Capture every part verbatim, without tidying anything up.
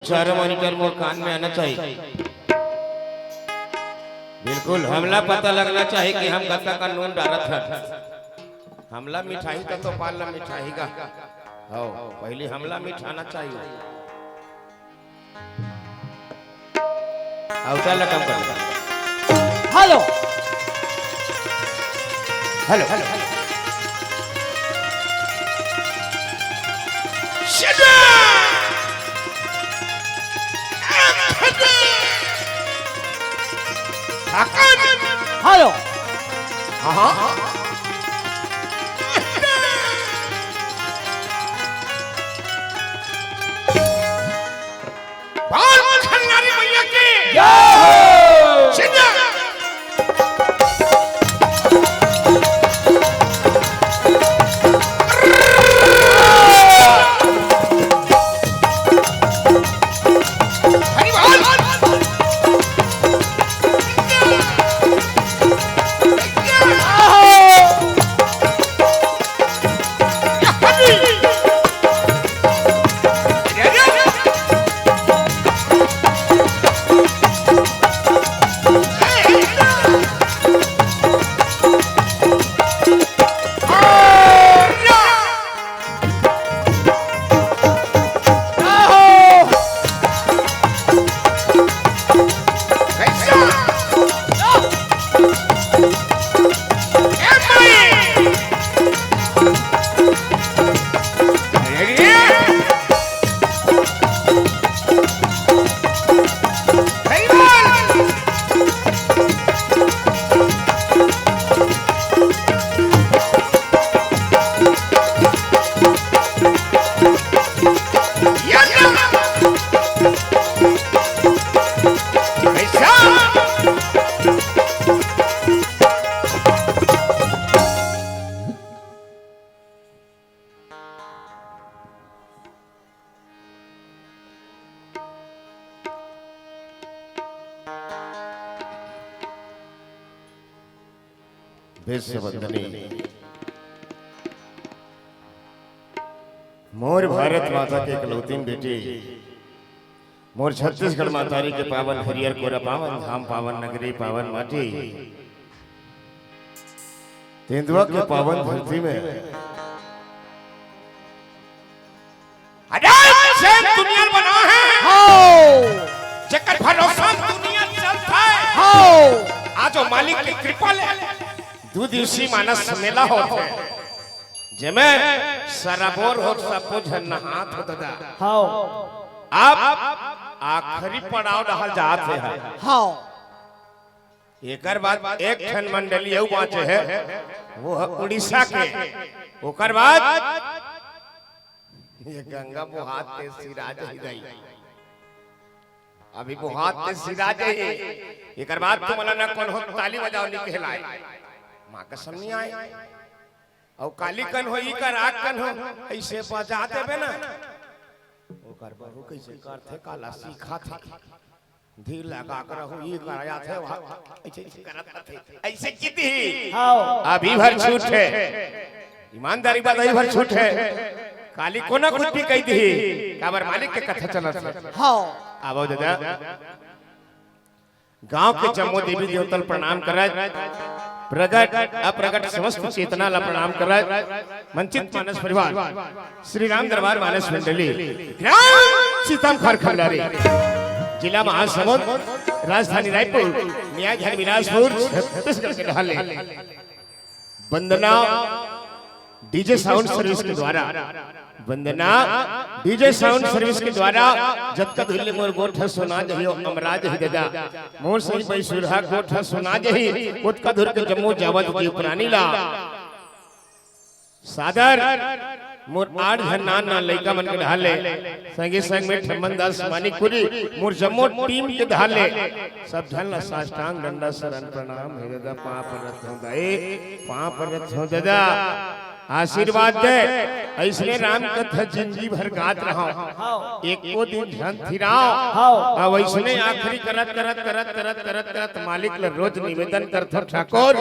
चारों मॉनिटर मोर कान में आना चाहिए। बिल्कुल, हमला पता लगना चाहिए कि हम कतका का नून डारत हन। हमला मिठाही का तो पाल ला मिठाही का। हो, पहले हमला मिठाना चाहिए। अवतार ला कम कर। Hello. Hello, hello, hello. Hello. हाँ, हाँ। बोल खंडारी मैया की। जय हो। विश्व वंदनी मोर भारत माता के इकलौतीन बेटी, मोर छत्तीसगढ़ महतारी के पावन हरियर कोरा, पावन धाम, पावन नगरी, पावन माटी, तेंदुआ के पावन धरती में हजार से दुनिया बना है। हाँ। जेकर भरोसा दुनिया चलता है। हाँ। आज वो मालिक की कृपा ले, दू दिवसीय मानस मेला होत हे, जेमे सराबोर होत, सबो झन नहात होत दा। हाँ। अब आखिरी पड़ाव डहर जात हे। हाँ। एकर बाद एक ठन मंडली अउ बाँचे हे, वो हे उड़ीसा के। ओकर बाद ये गंगा बोहात ते सिरा जाही दाई। अभी बोहात ते सिरा जाही। एकर बाद तुमन ला ना कोनो ताली बजाव नी कहलाय। माँ कसम नी आय। अउ काली कन हो, ई कर आग कन हो, अइसे बजा देबे ना। ओकर बहू कइसे करथे, काला सीखत हे। धीर लगा कर रहू, ई करा जाथे, वहाँ अइसे, अइसे करत रथे। अइसे किती? हाँ। अभी भर छूट हे। ईमानदारी बात, अभी भर छूट हे। काली कोना कुछ भी कहि दिही, काबर मालिक के कथा चलत हे। हाँ। आवो दादा। गांव के जम्मो देवी देवता ल प्रणाम करत, प्रगट अप्रगट समस्त चेतना ला प्रणाम करत, मंचित मानस परिवार, श्री राम दरबार मानस मंडली, ग्राम सीतमखर खंडारी, जिला महासमुंद, राजधानी रायपुर, न्याय बिलासपुर, छत्तीसगढ़ के ढाले। वंदना डीजे साउंड सर्विस के द्वारा, वंदना डीजे साउंड सर्विस के द्वारा जतका धुल्ली मोर गोठ सुना जही, अमरा जही दादा, मोर सही पैसुरहा गोठ सुना जही, ओतका धुर के जम्मो जावत जीव प्राणी ला सादर मोर आठ झन नान नान लइका मन के ढाले, संगे संग में ठम्मन दास मानिकपुरी, मोर जम्मो टीम के ढाले, सब झन ला साष्टांग दंडा शरण प्रणाम हे दादा, पाँव परत हूँ दाई, पाँव परत हूँ दादा, आशीर्वाद दे, अइसने राम कथा जिंदगी भर गात रहव, एको दिन झन थिराव, अब अइसने आखिरी करत, करत, करत, करत, करत, करत मालिक ल रोज निवेदन करथव ठाकुर,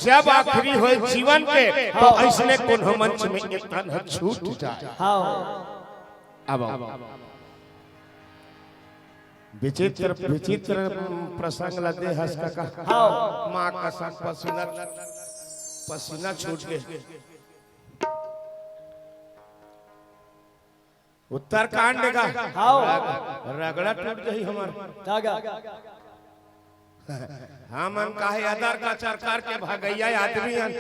जब आखिरी होय जीवन के, त अइसने कोनो मंच में एक तन ह छूट जाय। हाँ। अब, अब। विचित्र विचित्र प्रसंग ला दे हस कका। हाँ। माँ कसम पसीना पसीना छूट गे। उत्तरकांड का हाँ। रगड़ा टूट गई हमार। हमन काहे अदर का चरकार के भगैया आदमी हन।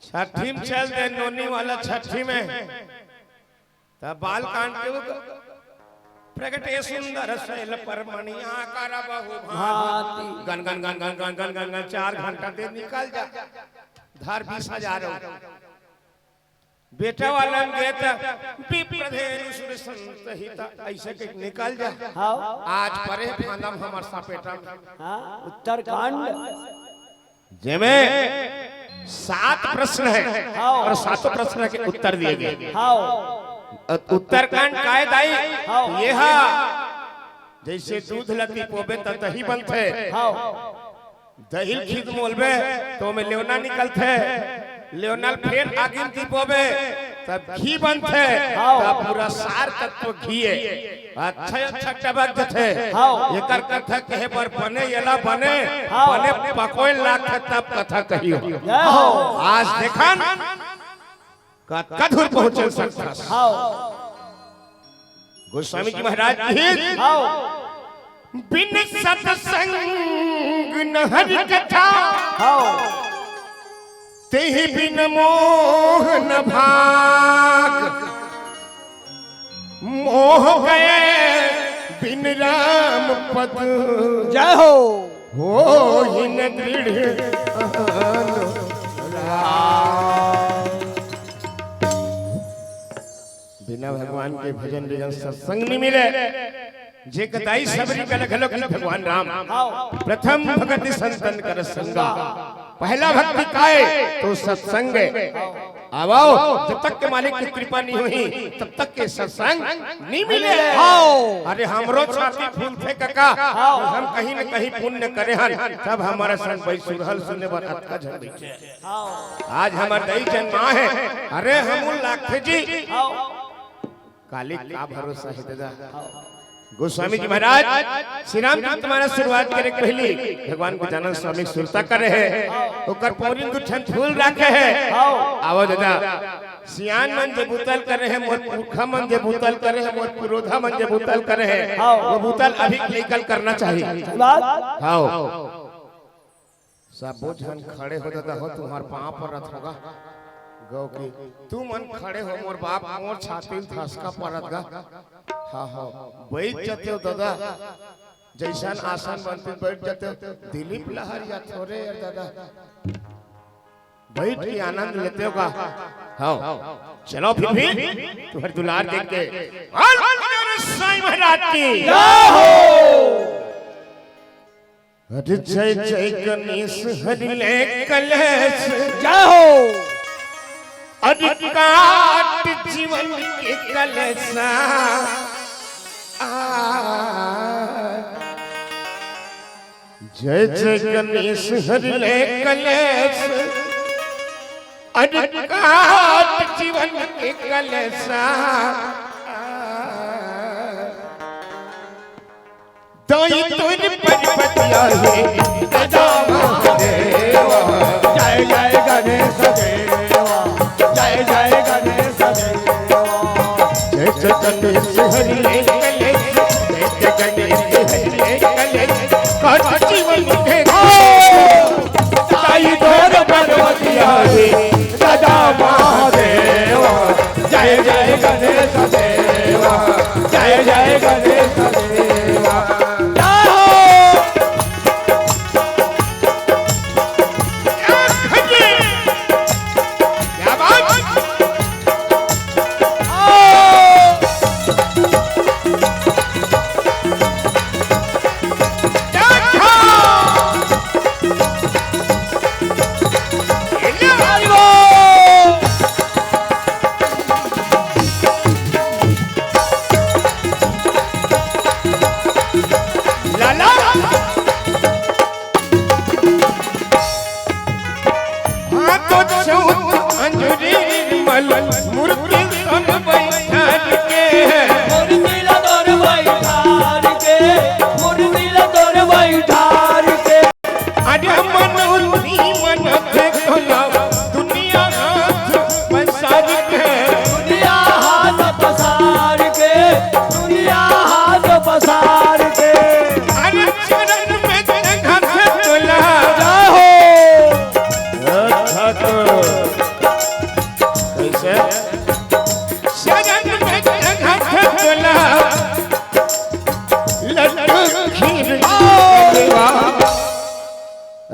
छठी में चल दे नोनी वाला छठी में। तब बाल कांड के वो प्रगटे सुंदर शैल पर मणिया कर बहु भांति। Gun gun gun gun gun gun gun gun चार घंटा दे निकल जा। धर बीस हजार हो। बेटा वाला में गे त विप्रधेनु सुर संत हित ऐसे के निकल जा। हाँ। आज परे फांदम हमर सपेटा में। हाँ, उत्तरकांड। जेमे सात प्रश्न है हाँ। और सातों प्रश्न के उत्तर दिए गए। हाँ। अ, उत्तरकांड काय दाई? हाँ। ये हा, जैसे दूध ला तिपोबे त दही बनथे। हाँ। दही ल खीद मोलबे तो ओमे लेवना निकलथे। लेवना ल फेर आगी म तिपोबे तब घी बनथे। हाँ। तब पूरा सार तत्व घी है। अच्छा अच्छा टबक जथे। हाँ। एकर कथा कहे बर बने, एला बने, हाँ। बने पकोए लागथे तब कथा कहियो। जय हो। आज देखन कतका दूर पहुंचे सकथस। हाँ। गोस्वामी जी महाराज की हाँ। बिन सत्संग न हरि कथा। हाँ। तेहि बिन मोह न भाग। मोह गए बिन राम पद। जय हो। होहि न दृढ़ अनुराग। बिना भगवान के भजन बिना सत्संग नहीं मिले। जे कदाई सबरी कल घलो की भगवान राम। प्रथम भगति संतन कर संगा। पहला भक्ति काय तो सत्संग। आवो, जब तक के मालिक की कृपा नहीं हुई, तब तक के सत्संग नहीं मिले। हाँ। अरे हमरो छाती फूलथे कका, हाँ। हम कहीं न कहीं पुण्य करे हन, तब हमारा संग भाई सुरहल सुने बर अतका झन बैठे। हाँ। आज हमर दई जन्मा है, अरे हमू लागथे जी। हाँ। काली का भरोसा है दादा। गोस्वामी जी महाराज श्री रामचरित मानस शुरुआत करे के पहली भगवान गजानन स्वामी सुरता करे है, ओकर पौरी दू ठन फूल रखे है। आवो दादा, सियान मन जे बुतल करे है, मोर पुरखा मन जे बुतल करे है, मोर पुरोधा मन जे बुतल करे है, वो बुतल अभी निकल करना चाहिए। सही बात। हाँ। सबो झन खड़े हो दादा हो, तुम्हार पाँव परत होगा। गौ की, तुमन खड़े हो मोर बाप, मोर छाती ल धसका परत गा। हाँ, हाँ, बैठ जाते हो दादा, जैसन आसन बनते बैठ जाते हो। दिलीप लहरिया थोरे यार दादा, बैठ के आनंद लेते हो का? हाँ, चलो फिर भी तुम्हारे दुलार देख के। बोल साईं महाराज की। जय हो। अरे जय जय गणेश हरि ले कलेश। जय हो। अरे काट जीवन के कलेशा। आ। जय जय गणेश हरि ले कलेश। अरे काट जीवन के कलेशा। दाई तोर परबतिया हे दादा महादेवा। जय जय गणेश देवा, जय जय गणेश देवा। जय जय गणेश हरि ले कलेश, जय जय गणेश हरि ले कलेश। काट जीवन के दाई तोर परबतिया हे दादा महादेवा। जय जय गणेश देवा, जय जय गणेश देवा। जय हो। क्या बात? आओ।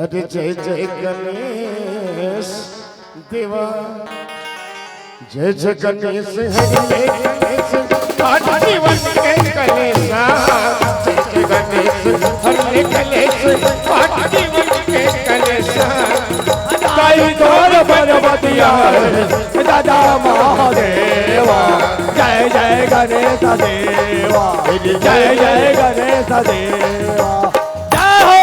जय जय गणेश देवा, जय जय गणेश, हरि ले कलेश, काट जीवन के कलेशा। जय जय गणेश, हरि ले कलेश, काट जीवन के कलेशा। ताई तोर पर्वतिया दादा महादेवा। जय जय गणेश देवा, जय जय गणेश देवा। जय हो।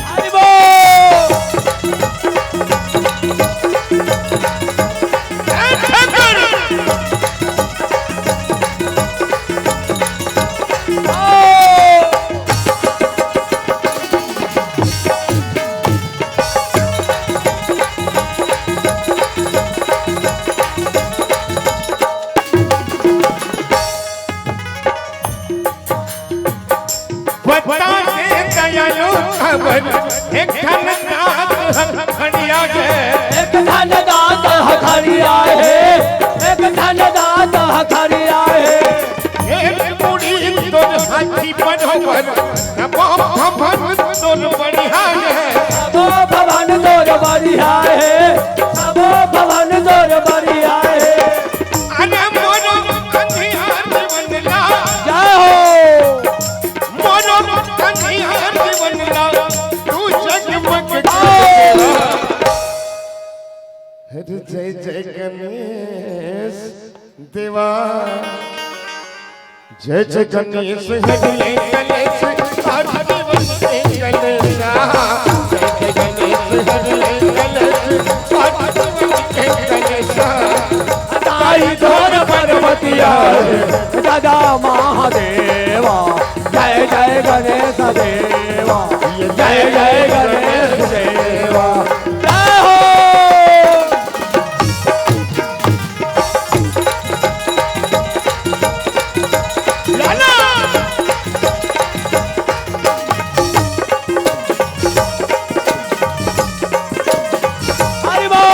हरि बोल। बता दे दयालु खबर, एक ठन दांत हथकड़िया हे। एक ठन दांत हथकड़िया हे, एक ठन दांत हथकड़िया हे। एक मुड़ी तोर हाथी बरोबर, तबो भवन तोर बढ़िया हे। तबो भवन तोर बढ़िया हे, तबो भवन तोर बढ़िया हे। अरे मोरो कन्हैया जीवन ला। जय हो। मोरो कन्हैया जीवन ला, तू जगमग आओ। करकेला। हर जय जय गणेश देवा। जय जय गणेश, हरि ले कलेश, हरि जीवन के कलेशा। जय जय गणेश, हरि ले कलेश, हरि जीवन के कलेशा। ताई तोर पर्वतिया दादा महादेवा। जय जय गणेश देवा, जय जय गणेश देवा। जय हो। लाला। हरि बोल।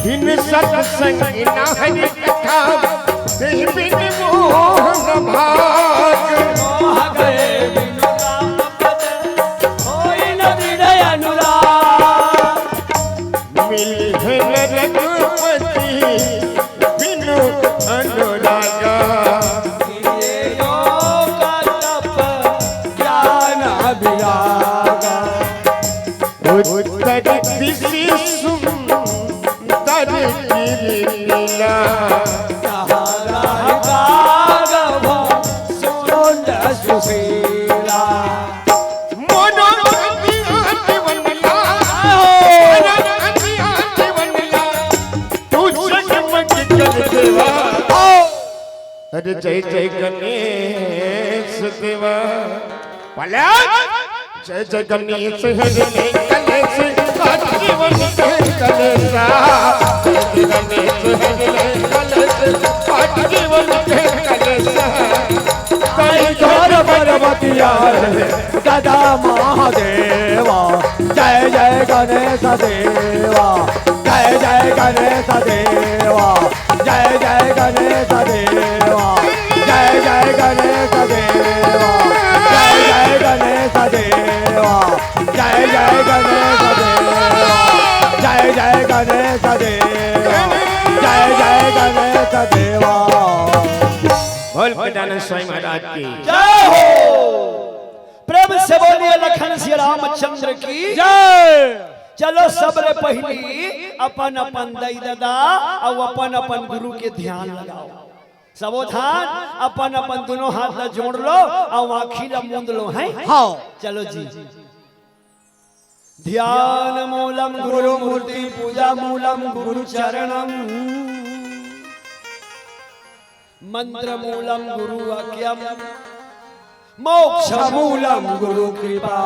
बिन सत्संग न हरि कथा, देह बिन मोहन भाग। मोह गए बिनु राम पद, होई न दृढ़ अनुराग। मिलिहै न रघुपति बिनु अनुरागा। ये योग तप ज्ञान विरागा। उत्तर दिशि सुंदर गिरि नीला। कहा राग सुंदर सुशीला। मोरो कन्हैया जीवन ला, मोरो कन्हैया जीवन ला, तू जगमग करकेला। अरे जय जय गणेश देवा। पलट। जय जय गणेश, हरि ले कलेश, काट जीवन के कलेशा। जय जय गणेश, हरि ले कलेश, काट जीवन के कलेशा। ताई तोर पर्वतिया दादा महादेवा। जय जय गणेश देवा, जय जय गणेश देवा। जय जय गणेश देवा, जय जय गणेश देवा, जय जय गणेश देवा, जय जय गणेश देवा, जय जय गणेश देवा, जय जय गणेश देवा। बोल गजानन स्वामी महाराज की। जय हो। प्रेम से बोलिए लखन सिया रामचंद्र की जय। चलो सबले पहिली अपन अपन दाई ददा अउ अपन अपन गुरु के ध्यान लगाओ। सबो झन अपन अपन दुनों हाथ ला जोड़ लो अउ आँखी ला मूंद लो, हैं? हाँ। चलो जी। ध्यान मूलम गुरु मूर्ति, पूजा मूलम गुरु चरणम, मंत्र मूलम गुरु वाक्यम, मोक्ष मूलम गुरु कृपा।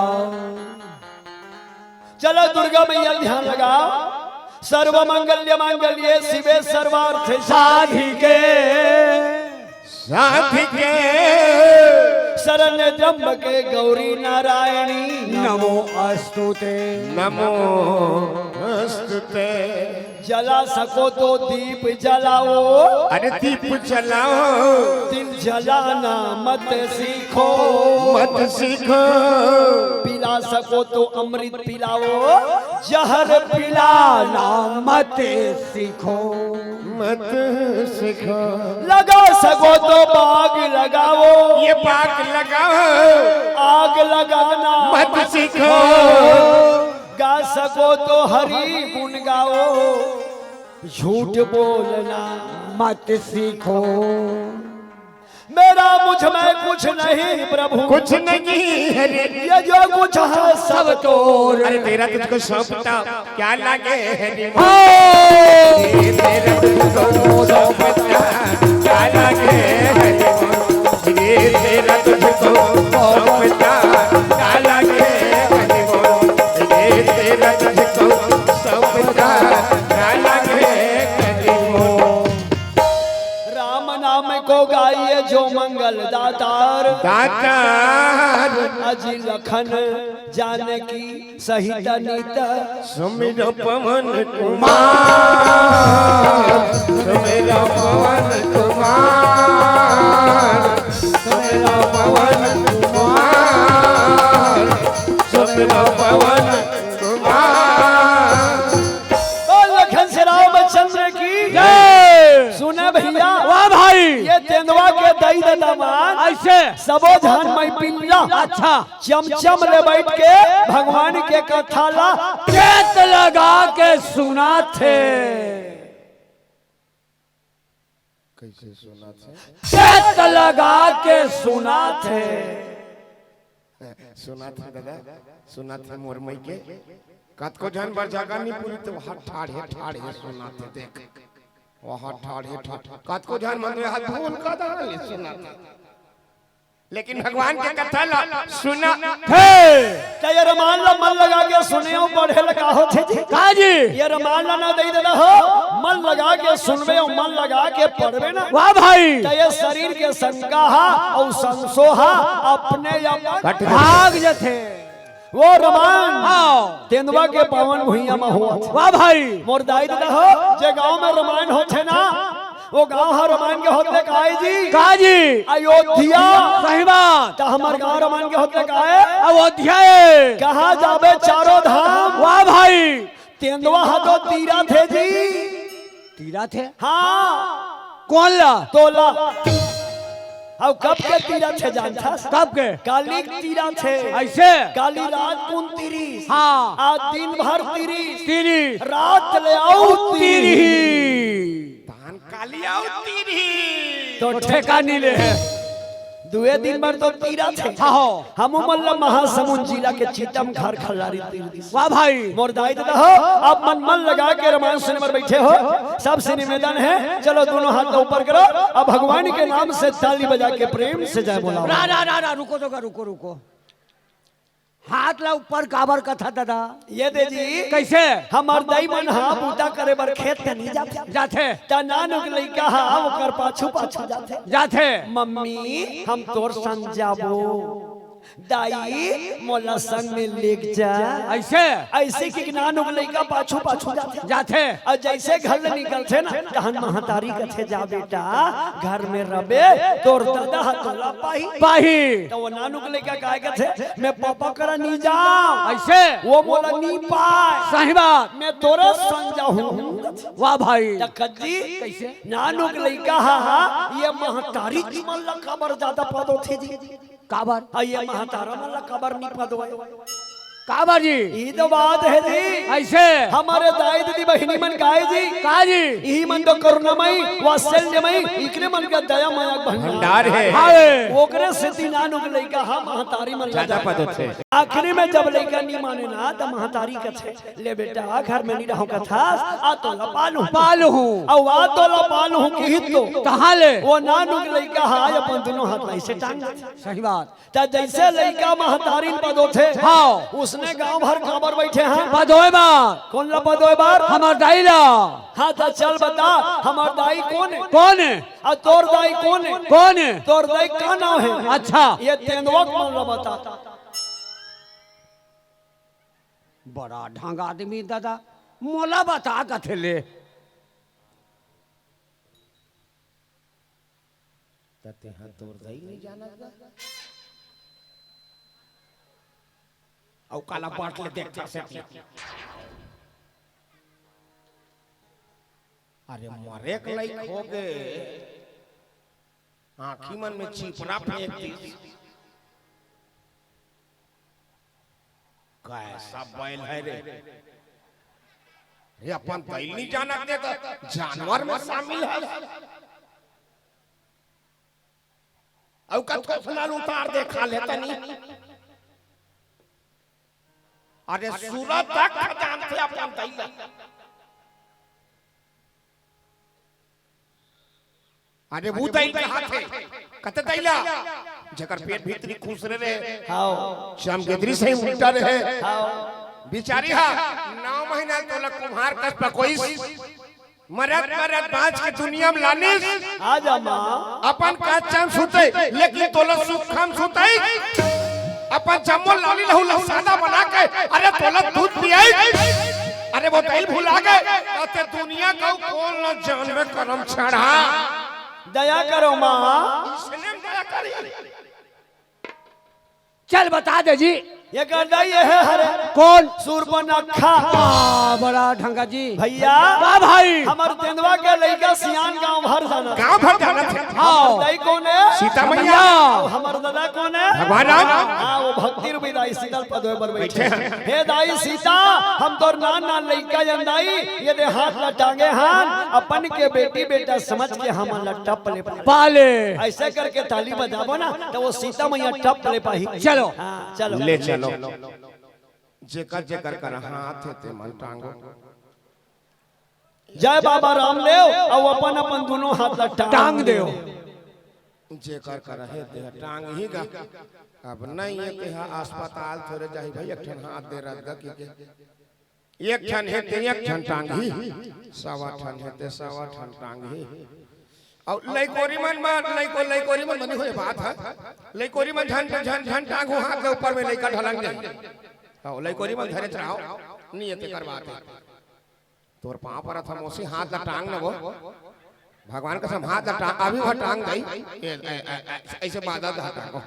चलो दुर्गा मैया ध्यान लगाओ। सर्व मंगल्य मांगल्ये शिवे सर्वार्थ साधिके, साधि के शरण जम्ब के गौरी नारायणी। नमो अस्तुते। नमो अस्तुते। जला सको तो दीप जलाओ। अरे दीप जलाओ। दिल जलाना मत सीखो। मत सीखो। पिला सको तो अमृत पिलाओ। जहर पिलाना मत सीखो। मत सीखो। लगा सको तो बाग लगाओ। ये बाग लगाओ। आग लगाना मत सीखो। गा सको तो हरि गुण गाओ। झूठ बोलना मत सीखो। मेरा मुझ में कुछ नहीं प्रभु। कुछ नहीं है रे। ये जो कुछ है सब तोर। अरे तेरा तुझको सौंपता क्या लागे है रे। हो। ये तेरा तुझको सौंपता क्या लागे है रे। ये तेरा तुझको सौंपता क्या लागे है रे। ये तेरा तुझको सौंपता क्या लागे है रे। राम नाम को गाइए जो मंगल दातार। दातार। अजी लखन जानकी सहित नित। सुमिर पवन कुमार। सुमिर पवन कुमार। सुमिर पवन कुमार। सुमिर पवन कुमार। ओ लखन से रामचंद्र की जय। सुने भैया। वाह भाई। ये तेंदुआ के दई ददा मान। ऐसे। सबो झन मई पिल्ला। अच्छा। चमचम ले बैठ के भगवान के कथा ला। चेत लगा के सुनाथे। कैसे सुनाथे? चेत लगा के सुनाथे। सुनाथे दादा, सुनाथे मोर मई के। कतको झन बर जगह नहीं पूरी तो वहाँ ठाढ़े ठाढ़े सुनाथे। देख, वहाँ ठाढ़े ठाढ़े कतको झन मन रे हाथ धोल का दान ले सुनाथे। लेकिन भगवान के कथा ला सुना। हे। त ये रमान ला मन लगा के सुने हो, पढ़े ला का होथे जी? का जी? ये रमान ला ना दई ददा हो, मन लगा के सुनबे हो, मन लगा के पढ़बे ना। वाह भाई। त ये शरीर के शंका हा अउ संसो हा अपने आप कट भाग जथे। वो रमान हाँ। तेंदुआ के पावन भुइयां म होवत। वाह भाई। मोर दाई ददा हो, जे गांव में रमान होथे ना, वो गांव ह रमान के होथे काय जी? का जी? अयोध्या। सही बात। त हमर गांव रमान के होथे काय? अयोध्या ए। कहाँ जाबे चारों धाम? वाह भाई। तेंदुआ ह तो तीरथे जी। तीरथे? हाँ। कोन ला? तोला। अउ कब के तीरथे जानथस? कब के? काली तीरथे। ऐसे? काली रात कुन तीरिस? हाँ। आज दिन भर तीरिस। तीरिस। रात ले अउ तीरिस। तीरिस। धान काली अउ तीरिस। तो ठेका नी ले हे। दुए दिन बर तो तीरथे। हाँ हो। हमू मन ला महासमुंद जिला के चीतम घर खल्लारी तीर दिस। वाह भाई। मोर दाई ददा हो, आप मन मन लगा के रमान सुने बर बैठे हो, सबसे निवेदन हे, चलो दोनों हाथ ला ऊपर करो, अब भगवान के नाम से ताली बजा के प्रेम से जय बोलाओ। रा, रा, रा, रा, रुको तो का, रुको, रुको। हाथ ला ऊपर काबर कथा ददा? ये दे जी। कैसे? हमर दाई मन हा बूता करे बर खेत त नहीं जाथे। जाथे। त नानुक लइका हा ओकर पाछू पाछू जाथे। जाथे। मम्मी, हम तोर संग जाबो। दाई, मोला संग में लेग जा। ऐसे? ऐसे कि नानुक लइका पाछू पाछू जाथे। जाथे। अउ जैसे घर ले निकलथे ना, तहन महतारी कथे, जा बेटा, घर में रबे, तोर ददा ह तोला पाही। पाही। त वो नानुक लइका काय कथे, मैं पापा करा नी जांव। ऐसे? वो मोला नी पाय। सही बात। मैं तोरे संग जाहूं। वाह भाई। त कज्जी, कैसे? नानुक लइका हा, हा, ये महतारी जी मन ला काबर ज्यादा पद होथे जी? काबर? अउ ये महतारा मन ला काबर नी पद होय? काबर जी? ई तो बात हे जी। ऐसे? हमर दाई दीदी बहिनी मन काय जी? का जी? इही मन तो करुणामयी, वात्सल्यमयी, इकरे मन के दया माया के भंडार हे। हाय। ओकरे सेती नानुक लइका हा महतारी मन ला ज्यादा पद होथे। आखिरी में जब लइका नी माने ना, त महतारी कथे, ले बेटा, घर में नी रहंव कथस, आ तोला पालहूं। पालहूं। अउ आ तोला पालहूं किही तो। कहाँ ले? वो नानुक लइका हा अपन दूनों हाथ ला ऐसे टांग देथे। सही बात। त जैसे लइका महतारी ल पद होथे, हाँ। उस उसने गांव भर काबर बैठे हैं? पदोय बर। कोन ला पदोय बर? हमर दाई ला। हाँ, त चल बता, हमर दाई कोन हे? कोन हे? अउ तोर दाई कोन हे? कोन हे? तोर दाई का नाम हे? अच्छा। ये तेंदुआ के मन ला बता। बड़ा ढंग आदमी दादा, मोला बता कथे ले। त तेहा तोर दाई नइ जानत गा? अउ काला बाट ले देखत हस। अरे मरे के लइक होगे, आँखी मन में चिपरा फेंक दिस। कैसा बैल है रे? ये अपन दाई ल नइ जानत हे त जानवर में शामिल हे। अउ का थोथना ल उतार दे, खा लेता नहीं। अरे सूरत तक जानथे अपन दाई ल। अरे वो दाई कहाथे, कथे दाई ला, जेकर पेट भीतरी खुसरे रहे, हाँ। चमगेदरी सही उल्टा रहे। हाँ। बिचारी हा, नौ महीना तोला कुम्हार कस पकोइस, मरत मरत बाँच के दुनिया में लानिस। आजा माँ। अपन कच्चा में सुते, लेकिन तोला सुखा में सुते। अपन जम्मो लाली लहू ला सादा बना के, अरे तोला दूध पियाई। अरे वो दाई ल भुला गे, त ते दुनिया का कोन ला जानबे करम छड़ा। दया करो माँ। इसने में दया करी। चल बता दे जी। ये गर्दा ये है हरे। कोन? सूरपनखा। आ, बड़ा ढंगा जी। भइया। का भाई? हमर तेंदुआ के लइका सियान गाँव भर जानथे। गाँव भर जानथे। हाँ। हमर दाई कोन हे? सीता मैया। अउ हमर दादा कोन हे? भगवान राम। हाँ, वो भक्ति रूपी दाई शीतल पदोय बर बइठे। बइठे हैं। हे दाई सीता, हम तोर नान नान लइका अन दाई, ये दे हाथ ला टांगे हन, अपन के बेटी बेटा समझ के हमन ला टप ले पाले। पाले। अइसे करके ताली बजाबो ना, त वो सीता मैया टप ले पाही। चलो। हाँ, चलो। ले चलो। जेकर जेकर कर हाथ हे ते मन टांगो। जय बाबा रामदेव, अउ अपन अपन दूनों हाथ ला टांग टांग देव। देव। जेकर कर हे ते टांग ही गा। अब नहीं हे ते हा अस्पताल थोरे जाही भाई, एक ठन हाथ दे रह गा कि के। एक ठन हे ते एक ठन टांग ही, सवा ठन हे ते सवा ठन टांग ही। अउ लइकोरी मन बर, लइको, लइकोरी मन बनी होय बात हे। लइकोरी मन झन, झन, झन टांगहू हाथ के ऊपर में लइका ढलक जाही। अउ लइकोरी मन धरे रहो, नहीं हे तेकर बात हे। तोर पाँव परत हँव मौसी, हाथ ला टांग न वो। भगवान कसम हाथ ला टांग, अभी वो टांग दई। ए, ए, ए, ए, अइसे बादल ला टांगो।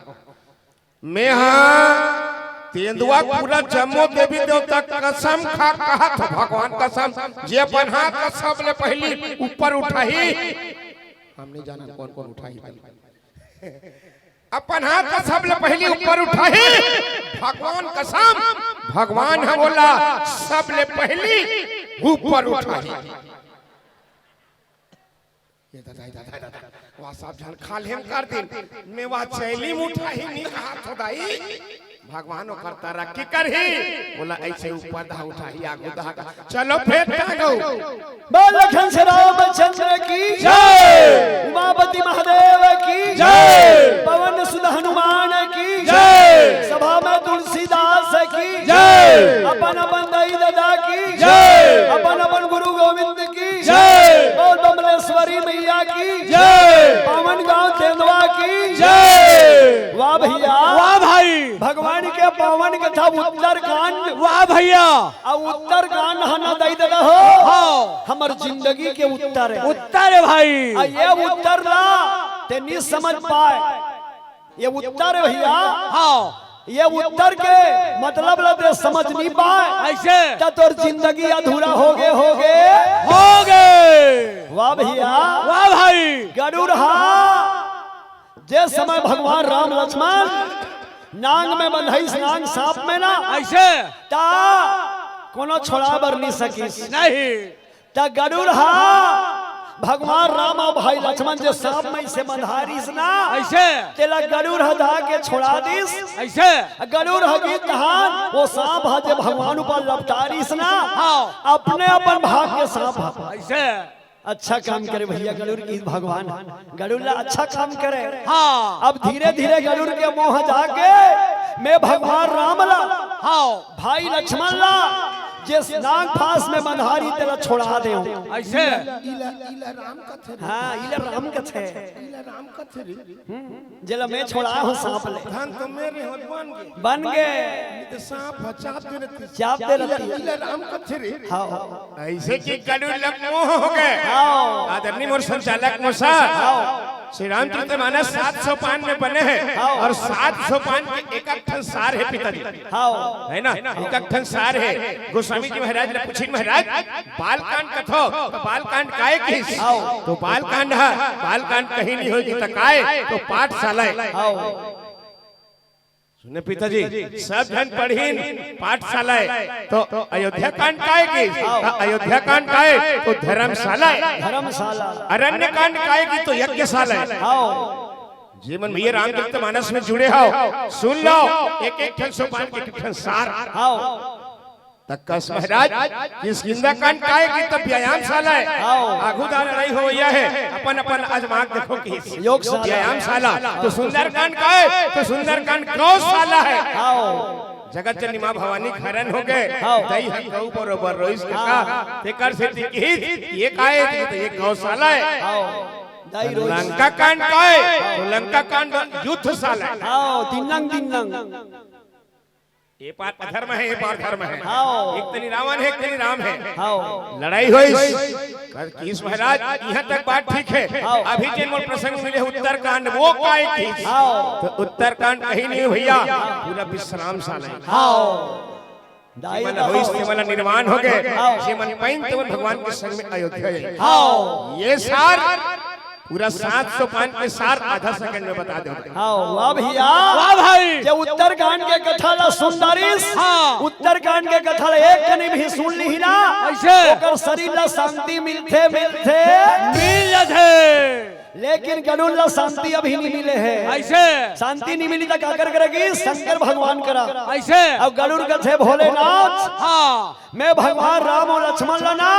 मैं हा तेंदुआ पूरा जम्मो देवी देवता कसम खा कहत हँव, भगवान कसम, जे अपन हाथ ला सबले पहिली ऊपर उठाही। हम नहीं जानन कोन कोन उठाही। अपन हाथ ला सबले पहिली ऊपर उठाही, भगवान कसम, भगवान ह ओला सबले पहिली ऊपर उठाही। ये दादा, ये दादा, ये दादा, वहाँ सब झन खाल्हे म कर दिन, मैं वहाँ चैली म उठाही नहीं कहत हँव दाई। भगवान ओकर तरक्की करही, ओला अइसे ऊपर दहा उठाही, आगू दहा का। चलो फेर टांगो। बोल लखन से रामचंद्र की जय। उमापति महादेव की जय। पवन सुत हनुमान की जय। सभा में तुलसीदास की जय। अपन अपन दाई ददा की जय। अपन अपन गुरु गोविंद की जय। बोल बमलेश्वरी मैया की जय। पावन गांव तेंदुआ की जय। वाह भइया। वाह भाई। भगवान के पावन कथा उत्तरकांड। वाह भइया। अउ उत्तरकांड ह ना दाई ददा हो। हाँ। हमर जिंदगी के उत्तर हे। उत्तर हे भाई। अउ ये उत्तर ला ते नहीं समझ पाए। ये उत्तर हे भइया। हाँ। ये उत्तर के मतलब ला ते समझ नहीं पाए। अइसे? त तोर जिंदगी अधूरा होगे, होगे। होगे। वाह भइया। वाह भाई। गरुड़ हा जे समय भगवान राम लक्ष्मण नांग में बंधाइस, नांग सांप में ना। अइसे? त कोनो छोड़ा बर नहीं सकिस। नहीं। त गरुड़ हा भगवान राम अउ भाई लक्ष्मण जे सांप में से बंधारिस ना। अइसे? तेला गरुड़ हा धा के छोड़ा दिस। अइसे? गरुड़ हा गिद्ध हा, वो सांप हा जे भगवान ऊपर लपटारिस ना। हाँ। अपने अपन भाग के सांप हा। अइसे? अच्छा काम करे भैया, गरुड़ की भगवान, गरुड़ ला अच्छा काम करे। हाँ। अब धीरे धीरे गरुड़ के मोह जाके मैं भगवान राम ला, हाँ। भाई लक्ष्मण ला, जिस नाग फांस में बंधारी तेला छोड़ा दे। ऐसे? इला, इला राम कथे रे। हाँ, इला राम कथे। इला राम कथे रे। हम्म, जेला मैं छोड़ा हूँ सांप ले। धन तो मेरे हो बन गे। बन गे। नहीं तो सांप ह चाप दे रहती। चाप दे रहती। इला, इला राम कथे रे। हाँ। ऐसे कि गरुड़ ला मोह हो गे। हाँ। आदरणीय मोर संचालक मौसा। हाँ। श्री रामचरित मानस सात सोपान में बने हे। हाँ। और सात सोपान के एक एक ठन सार हे पिताजी। हाँ। है ना? एक एक ठन सार हे। गोस्वामी जी महाराज ला पूछिन, महाराज, बालकांड कथो, तो बालकांड काय किहिस? हाँ। तो बालकांड ह, बालकांड कहीं नहीं होही त काय, तो पाठशाला हे। हाँ। सुने पिताजी, सब झन पढ़िन पाठशाला हे, तो अयोध्या कांड काय किहिस? त अयोध्या कांड काय, तो धर्मशाला हे। धर्मशाला। अरण्य कांड काय किहिस, तो यज्ञशाला हे। हाँ। जे मन भैया रामचरित मानस में जुड़े हो, सुन लो, एक एक ठन सोपान के एक एक ठन सार। हाँ। त कस महाराज, किष्किंधा कांड काय किहिस, त व्यायामशाला हे। हाँ। आगू दार लड़ाई होवइया हे, अपन अपन आजमा के देखो किहिस। योगशाला। व्यायामशाला, तो सुंदरकांड काय, तो सुंदरकांड गौशाला हे। हाँ। जगत जननी माँ भवानी के हरन हो गे, हाँ। दई ह गऊ बरोबर रोइस के का, हाँ। तेकर सेती किहिस, ये काय हे, तो ये गौशाला हे। हाँ। दई रोइस। लंका कांड काय, तो लंका कांड युद्धशाला हे। हाँ, दिन्नंग, दिन्नंग। ये पार अधर्म हे, ये पार धर्म हे। हाँ। एक तनी रावण हे, एक तनी राम हे। हाँ। लड़ाई होइस। कस किहिस महाराज, इहाँ तक बात ठीक हे। हाँ। अभी जेन मोर प्रसंग मिले उत्तरकांड, वो काय किहिस? हाँ। तो उत्तरकांड कहीं नहीं भैया, पूरा विश्रामशाला हे। हाँ। जे मन होइस, ते मन निर्वाण हो गे। हाँ। जे मन पाइन, ते मन भगवान के संग में अयोध्या जाही। हाँ। ये सार पूरा सात सोपान के सार आधा सेकंड में बता दे। हाँ, वाह भैया। वाह भाई। जे उत्तरकांड के कथा ला सुन डारिस, हाँ। उत्तरकांड के कथा ला एक कनी भी सुन लिही ना, ऐसे? ओकर शरीर ला शांति मिलथे, मिलथे। मिल जाथे। लेकिन गरुड़ ला शांति अभी नहीं मिले हे। ऐसे? शांति नहीं मिली त काकर करा गिस? शंकर भगवान करा। ऐसे? अब गरुड़ कथे, भोलेनाथ, हाँ। मैं भगवान राम अउ लक्ष्मण ला ना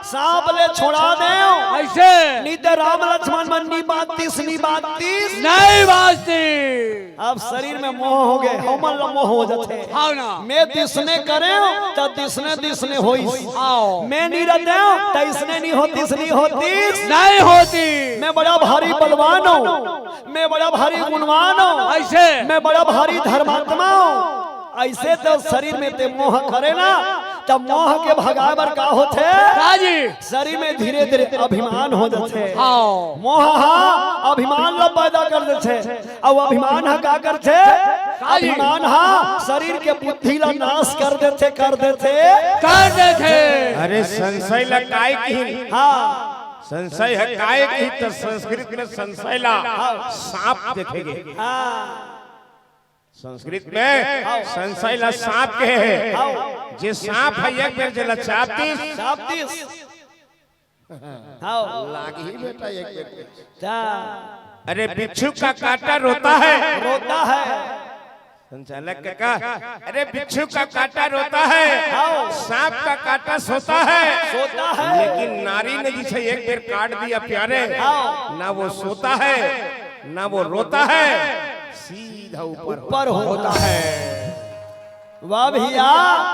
सांप ले छोड़ा देव। ऐसे? नहीं त राम लक्ष्मण मन नी बाचतिस, नी बाचतिस। नहीं बाचतिस। अब शरीर में मोह हो गे, हमन ला मोह हो जाथे। हाँ ना। मैं दिसने करेंव, त दिसने दिसने होइस। हाँ। मैं नहीं रहतेंव, त इसने नहीं होतिस, नहीं होतिस। नहीं होतिस। मैं बड़ा भारी बलवान हूँ, मैं बड़ा भारी गुणवान हूँ, ऐसे? मैं बड़ा भारी धर्मात्मा हूँ। ऐसे तो शरीर में ते मोह करे ना, त मोह के भगाए बर का होथे? का जी? शरीर में धीरे-धीरे अभिमान हो जाथे। हाँ। मोह हा अभिमान ला पैदा कर देथे। अउ अभिमान हा का करथे? का जी? अभिमान हा शरीर के बुद्धि ला नाश कर देथे, कर देथे। कर देथे। अरे संशय ला काय किहिन? हाँ। संशय ह काय किहिन, त संस्कृत में संशय ला हाँ। सांप देथे गे। हाँ। संस्कृत में हाँ। संशय ला सांप कहे हे। हाँ। जे सांप ह एक बेर जेला चाप दिस। चाप दिस। हाँ। लागही बेटा एक बेर। जा। अरे बिच्छू का काटा रोता है। रोता है। संचालक काका, अरे बिच्छू का काटा रोता है, हाँ। सांप का काटा सोता है। सोता है। लेकिन नारी ने जिसे एक बेर काट दिया प्यारे, हाँ। ना वो सोता है, ना वो रोता है, सीधा ऊपर ऊपर होता होता है। वाह भैया।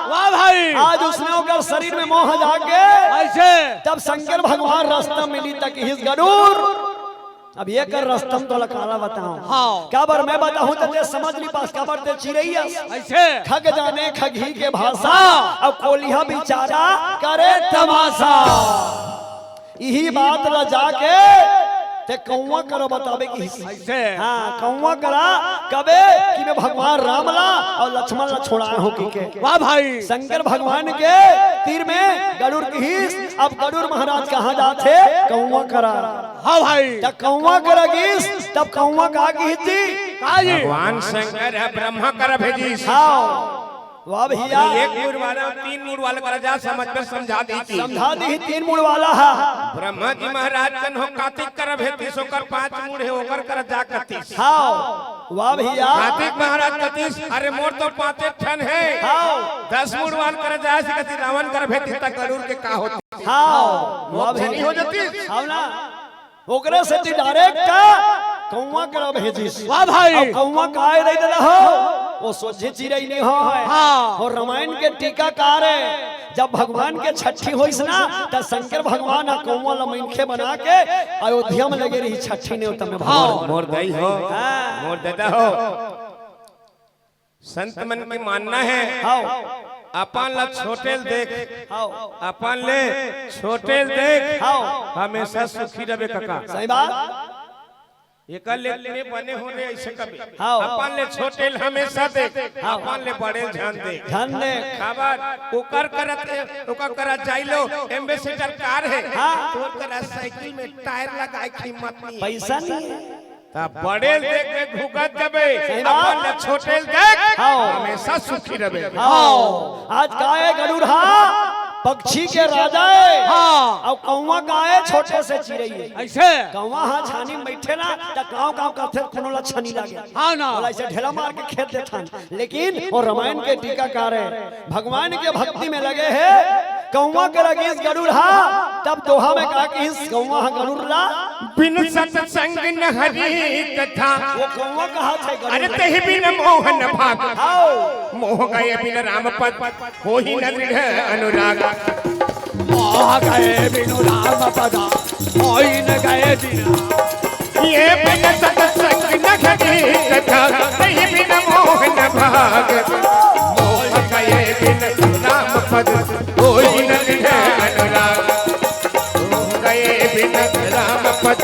वाह भाई। आज उसने ओकर शरीर में मोह जाग गे। ऐसे? तब शंकर भगवान रास्ता मिली त किहिस गरुड़। अब एकर रास्ता म तोला काला बतावंव। हाँ। काबर मैं बताहूँ त ते समझ नी पास, काबर ते चिरई अस। ऐसे? खग जाने खगही के भाषा, हाँ। अब कोलिहा बिचारा करे तमाशा। इही बात ला जाके ते कौवा करा बताबे किहिस। ऐसे? हाँ, कौवा करा कबे कि मैं भगवान राम ला अउ लक्ष्मण ला छोड़ाए हूँ कहिके। वाह भाई। शंकर भगवान के तीर में गरुड़ किहिस। अब गरुड़ महाराज कहाँ जाथे? कौवा करा। हाँ भाई। त कौवा करा गिस, तब कौवा का किहिस जी? का जी? भगवान शंकर ह ब्रह्मा करा भेजिस। हाँ। वाह भैया। एक मुड़ वाला, तीन मुड़ वाला करा जा, समझ में समझा दी थी। समझा दी, तीन मुड़ वाला हा। ब्रह्मा जी महाराज कन हो कार्तिक करा भेजिस, ओकर पांच मुड़ हे, ओकर करा जा कतिस। हाँ। वाह भैया। हाथी महाराज कतिस, अरे मोर तो पाँचे ठन हे। हाँ। दस मुड़ वार करे जाय से कति रावण कर भेती त गरुड़ के का होती? हाँ। वाह भैया। नहीं हो जाती? हाँ ना। ओकरे सेती direct का कौवा करा भेजिस। वाह भाई। अब कौवा काय दे देला हो? वो सोझे चिरई नहीं हो है। हाँ। और रामायण के टीकाकार है। जब भगवान के छठी होइस ना, त शंकर भगवान ह कौवा ल मनखे बना के अयोध्या में लगे रही छठी नेवता में भगवान। मोर दई हो, हाँ। मोर ददा हो। संत मन के मानना है, हाँ। अपन ल छोटे ल देख, हाँ। अपन ले छोटे ल देख, हाँ। हमेशा सुखी रहे कका। सही बात। एकर ले मैं बने हो रे ऐसे कभी। हाँ। अपन ले छोटे ल हमेशा देख, हाँ। अपन ले बड़े ल ध्यान दे। ध्यान दे। काबर ओकर करत, ओकर करत जाई लो, ambassador car है, हाँ। तोर करा साइकिल में टायर लगाए के हिम्मत नहीं है। पैसा नहीं है। त बड़े ल देख के भुगत जबे, सही बात। अपन ल छोटे ल देख, हाँ। हमेशा सुखी रहे। हाँ। आज काय गरुड़ हा, पक्षी के राजा है। हाँ। अब कौवा काय, छोटे से चिरई है। ऐसे? कौवा हा छानी में बैठे ना, त कांव कांव करथे, कोनो ला छानी लागे। हाँ ना। बोला, ऐसे ढेला मार के खेद देथन। लेकिन वो रामायण के टीकाकार है, भगवान के भक्ति में लगे है। कौवा के लगिस गरुड़ हा, तब दोहा में कहा कि इस कौवा हा गरुड़ ला। बिन सत्संग न हरि कथा। वो कौवा कहा थे गरुड़। अरे तही बिन मोह न भाग। हाँ। मोह गए बिन राम पद, होई न दृढ़ अनुराग। मोह गए बिनु राम पद, होई न गए बिन। ये बिन सत्संग न घटी कथा, तही बिन मोह न भाग। मोह गए बिन राम पद, होई न दृढ़ अनुराग। मोह गए बिन राम पद,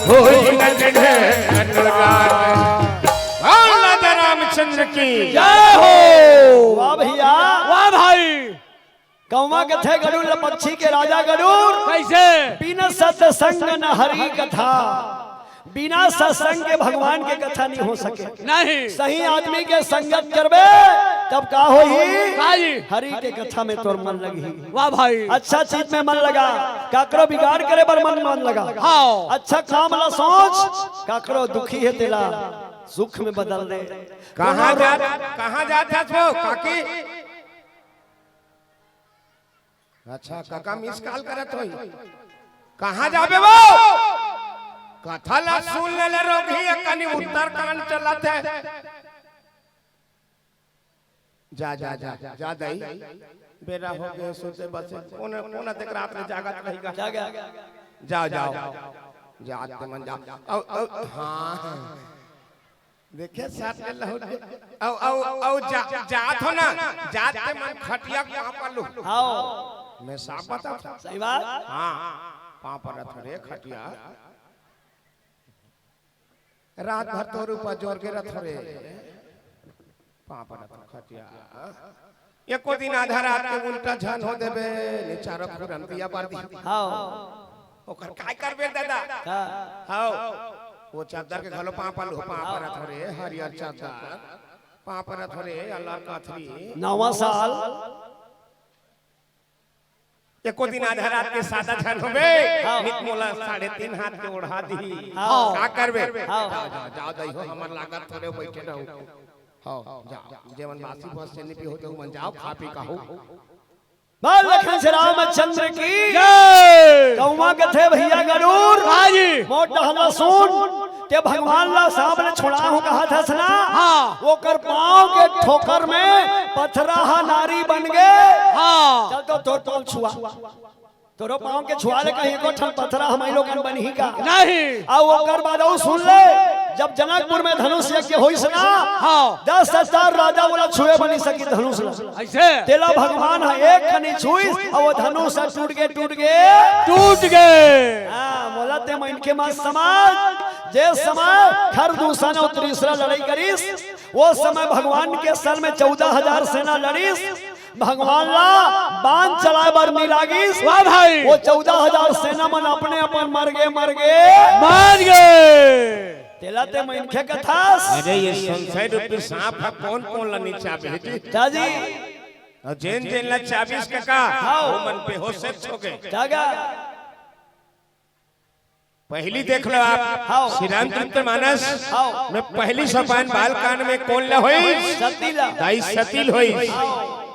होई न दृढ़ अनुराग। बोल राजा रामचंद्र की जय हो। वाह भैया। वाह भाई। कौवा कथे गरुड़ ल पक्षी के राजा गरुड़। कैसे? बिन सत्संग न हरि कथा। बिना सत्संग के भगवान के कथा नहीं हो सके। नहीं। सही आदमी के संगत करबे, तब का होही? का जी? हरि के कथा में तोर मन लगही। वाह भाई। अच्छा चीज में मन लगा, काकरो बिगाड़ करे बर मन, मन लगा। हाँ। अच्छा काम ला सोच, काकरो दुखी है तेला सुख में बदल दे। कहाँ कोनो जा, कहाँ जात हस वो, काकी? अच्छा, काका miss call करत होई। कहाँ जाबे वो? कथा ला सुन ले, ले रोगही, कनी उत्तरकांड चलत है। जा, जा, जा, जा दई। बेरा हो गए, सोते बसे। कौन, कौन देख रात में जागत रहेगा? जागा। जाओ, जाओ। जात मन जाओ। औ, औ, हाँ। देखे साथ में लहुट के। औ, औ, औ, जा, जात हो ना, जात के मन खटिया के पाँव पर लू। हाँ। मैं साफ बता था। सही बात। हाँ, पाँव पर रथ रे खटिया। रात भर तोर ऊपर जोर के रथ रे। पाँव पर रथ खटिया। एको दिन आधा रात के उल्टा झन हो देबे, ले चारों खुरन दिया बार दी। हाँ। ओकर काय करबे दादा? का? हाँ। वो चद्दर के घलो पाँव पर लू, पाँव पर रथ रे, हरियर चद्दर। पाँव पर रथ रे, अल्लाह कथरी। नवा साल। एको दिन आधा रात के सादा झन होबे, हाँ। नित मोला साढ़े तीन हाथ के ओढ़ा दी। हाँ। का करबे? हाँ। जाओ, जाओ, जाओ, जाओ, हमर लागत थोड़े बैठे रहू। हाँ, जाओ, जेमन बासी बस से निपी होते, उमन जाओ, खा पी खाओ। बोल लखन श्री रामचंद्र की जय। कौवा कथे भैया गरुड़। हाँ जी। मोर डहला सुन, ते भगवान ला सांप ले छुड़ाहूं कहा थस ना। हाँ। ओकर पाँव के ठोकर में पथरा हा नारी बन गे। हाँ। चल तो तोर पाँव छुआ। तोरो पाँव के छुआ ले कहीं एको ठन पथरा हमई लोगन बनही का? नहीं। अउ ओकर बाद अउ सुन ले, जब जनकपुर में धनुष यज्ञ होइस ना, हाँ। दस हजार राजा बोला छुए बनी सकी धनुष ला। ऐसे? तेला भगवान ह एक खनी छुइस, अउ वो धनुष ह टूट गे, टूट गे। टूट गे। हाँ, बोला ते मन के मत समझ, जे समय खरदूषण अउ त्रिशरा लड़ाई करिस, वो समय भगवान के सन में चौदह हजार सेना लड़िस, भगवान ला बाण चलाए बर नइ लागिस। वाह भाई। वो चौदह हजार सेना मन अपने अपन मर गे, मर गे। मर गे। तेला ते मनखे कथस। अरे ये संशय रूपी सांप ह कोन कोन ला नइ चाबही जी? जा जी। अउ जेन जेन ला चाबिस कका, हाँ। वो मन बेहोश हो गे। जागा। पहली देख लो आप, हाँ। श्री रामचरित मानस हाँ। में पहली सोपान बाल कांड में कोन ला होइस? सती ला। दाई सती ल होइस। हाँ।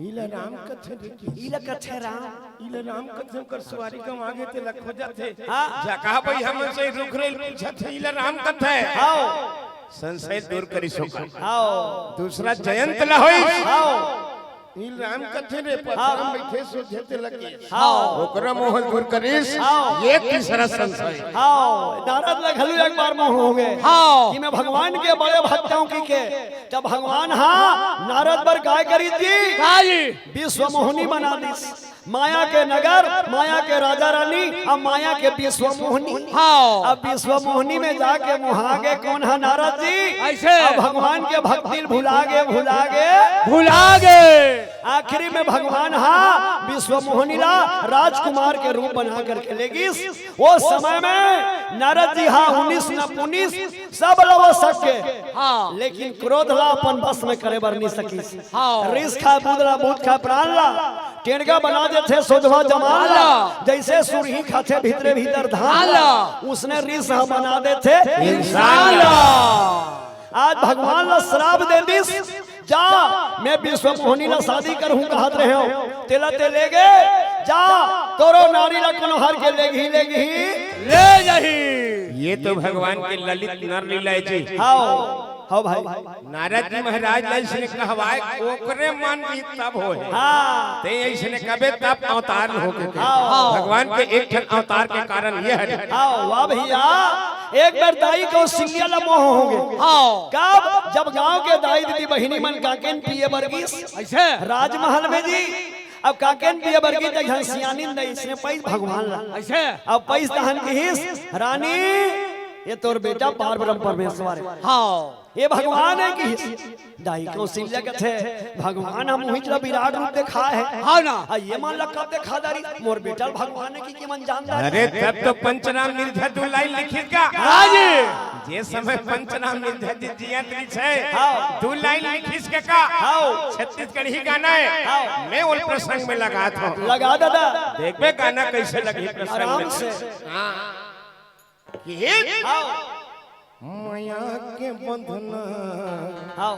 इला राम कथे रे कि इला कथे राम। इला राम कथे, ओकर सुवारी गंवा गे ते लखो जाथे। हाँ। जा कहा भाई हमन से रुख रेल पूछत हे, इला राम कथे। हाँ। संशय दूर करिस ओकर। हाँ। दूसरा जयंत ला होइस। हाँ। ई राम कथे रे, हाँ। पथरा म बइठे सोझे ते लगे। हाँ। ओकरा मोह दूर करिस, हाँ। ये तीसरा संशय। हाँ, नारद ला घलो एक बार मोह हो गे। हाँ। कि मैं भगवान के बड़े भक्त हंव कहिके, त भगवान हा नारद बर काय करिस जी? का जी? विश्व मोहनी बना दिस। माया के नगर, माया के राजा रानी, अब माया के विश्व मोहनी। हाँ। अब विश्व मोहनी में जाके मोहा गे कोन हा नारद जी? अइसे। अब भगवान के भक्ति ल भुला गे, भुला गे। भुला गे। आखिरी में भगवान हा विश्व मोहनी ला राजकुमार के रूप बना करके ले गिस। ओ समय में नारद जी हा उन्नीस न पुनिस, सब ला वश के। हाँ। लेकिन क्रोध ला अपन बस में करे बर नइ सकिस। हाँ। रिस खाय, बुध ला बुध खाय, प्राण ला। टेंड़गा बना देथे सोझवा जमान ला। ला। जइसे सुरही खाथे भीतरे भीतर धान ला। ला। उसने रिस हा बना देथे इंसान ला। आज भगवान ला श्राप दे दिस, जा, मैं विश्व मोहनी ला शादी करहूं कहत रहेंव, तेला ते ले गे, जा, तोरो नारी ला कोनो हर के लेगही, लेगही। ले जाही। ये तो भगवान के ललित नर लीला हे जी। हाव, हाव भाई। नारद जी महाराज ला अइसने कहवाय, ओकरे मन जी तब होय। हाँ। ते अइसने कबे तब अवतार होगे। हाँ। भगवान के एक ठन अवतार के कारण ये हरे। हाँ, वाह भैया, एक बार दाई कौशल्या ला मोह होगे। हाँ। कब? जब गांव के दाई दीदी बहिनी मन काकेन पिए बर गिस। अइसे? राजमहल में जी। अब काकेन पिए बर गिस, त झन सियानिन दाई अइसने पइस भगवान ला। अइसे? अब पइस तहन किहिस, रानी, ये तोर बेटा पार ब्रह्म परमेश्वर हे। हाँ। ये भगवान हे कि दाई कौशल्या कथे, भगवान ह उहीच ला विराट रूप देखाय हे। हाँ ना। आ ये मन ला कब देखा डारिस, मोर बेटा भगवान हे कि के मन जान डारिस। अरे तब तो पंचराम निर्झर दू लाइन लिखिस का। हाँ जी। जे समय पंचराम निर्झर जी जियत रिहिस हे, हाँ। दू लाइन लिखिस के का। हाँ। छत्तीसगढ़ी गाना हे। हाँ। मैं ओला प्रसंग में लगात हंव। लगा दादा। देखबे गाना कइसे लगही प्रसंग आराम में। से। हाँ। कि हे हाँ। मया के बंधना हाँ।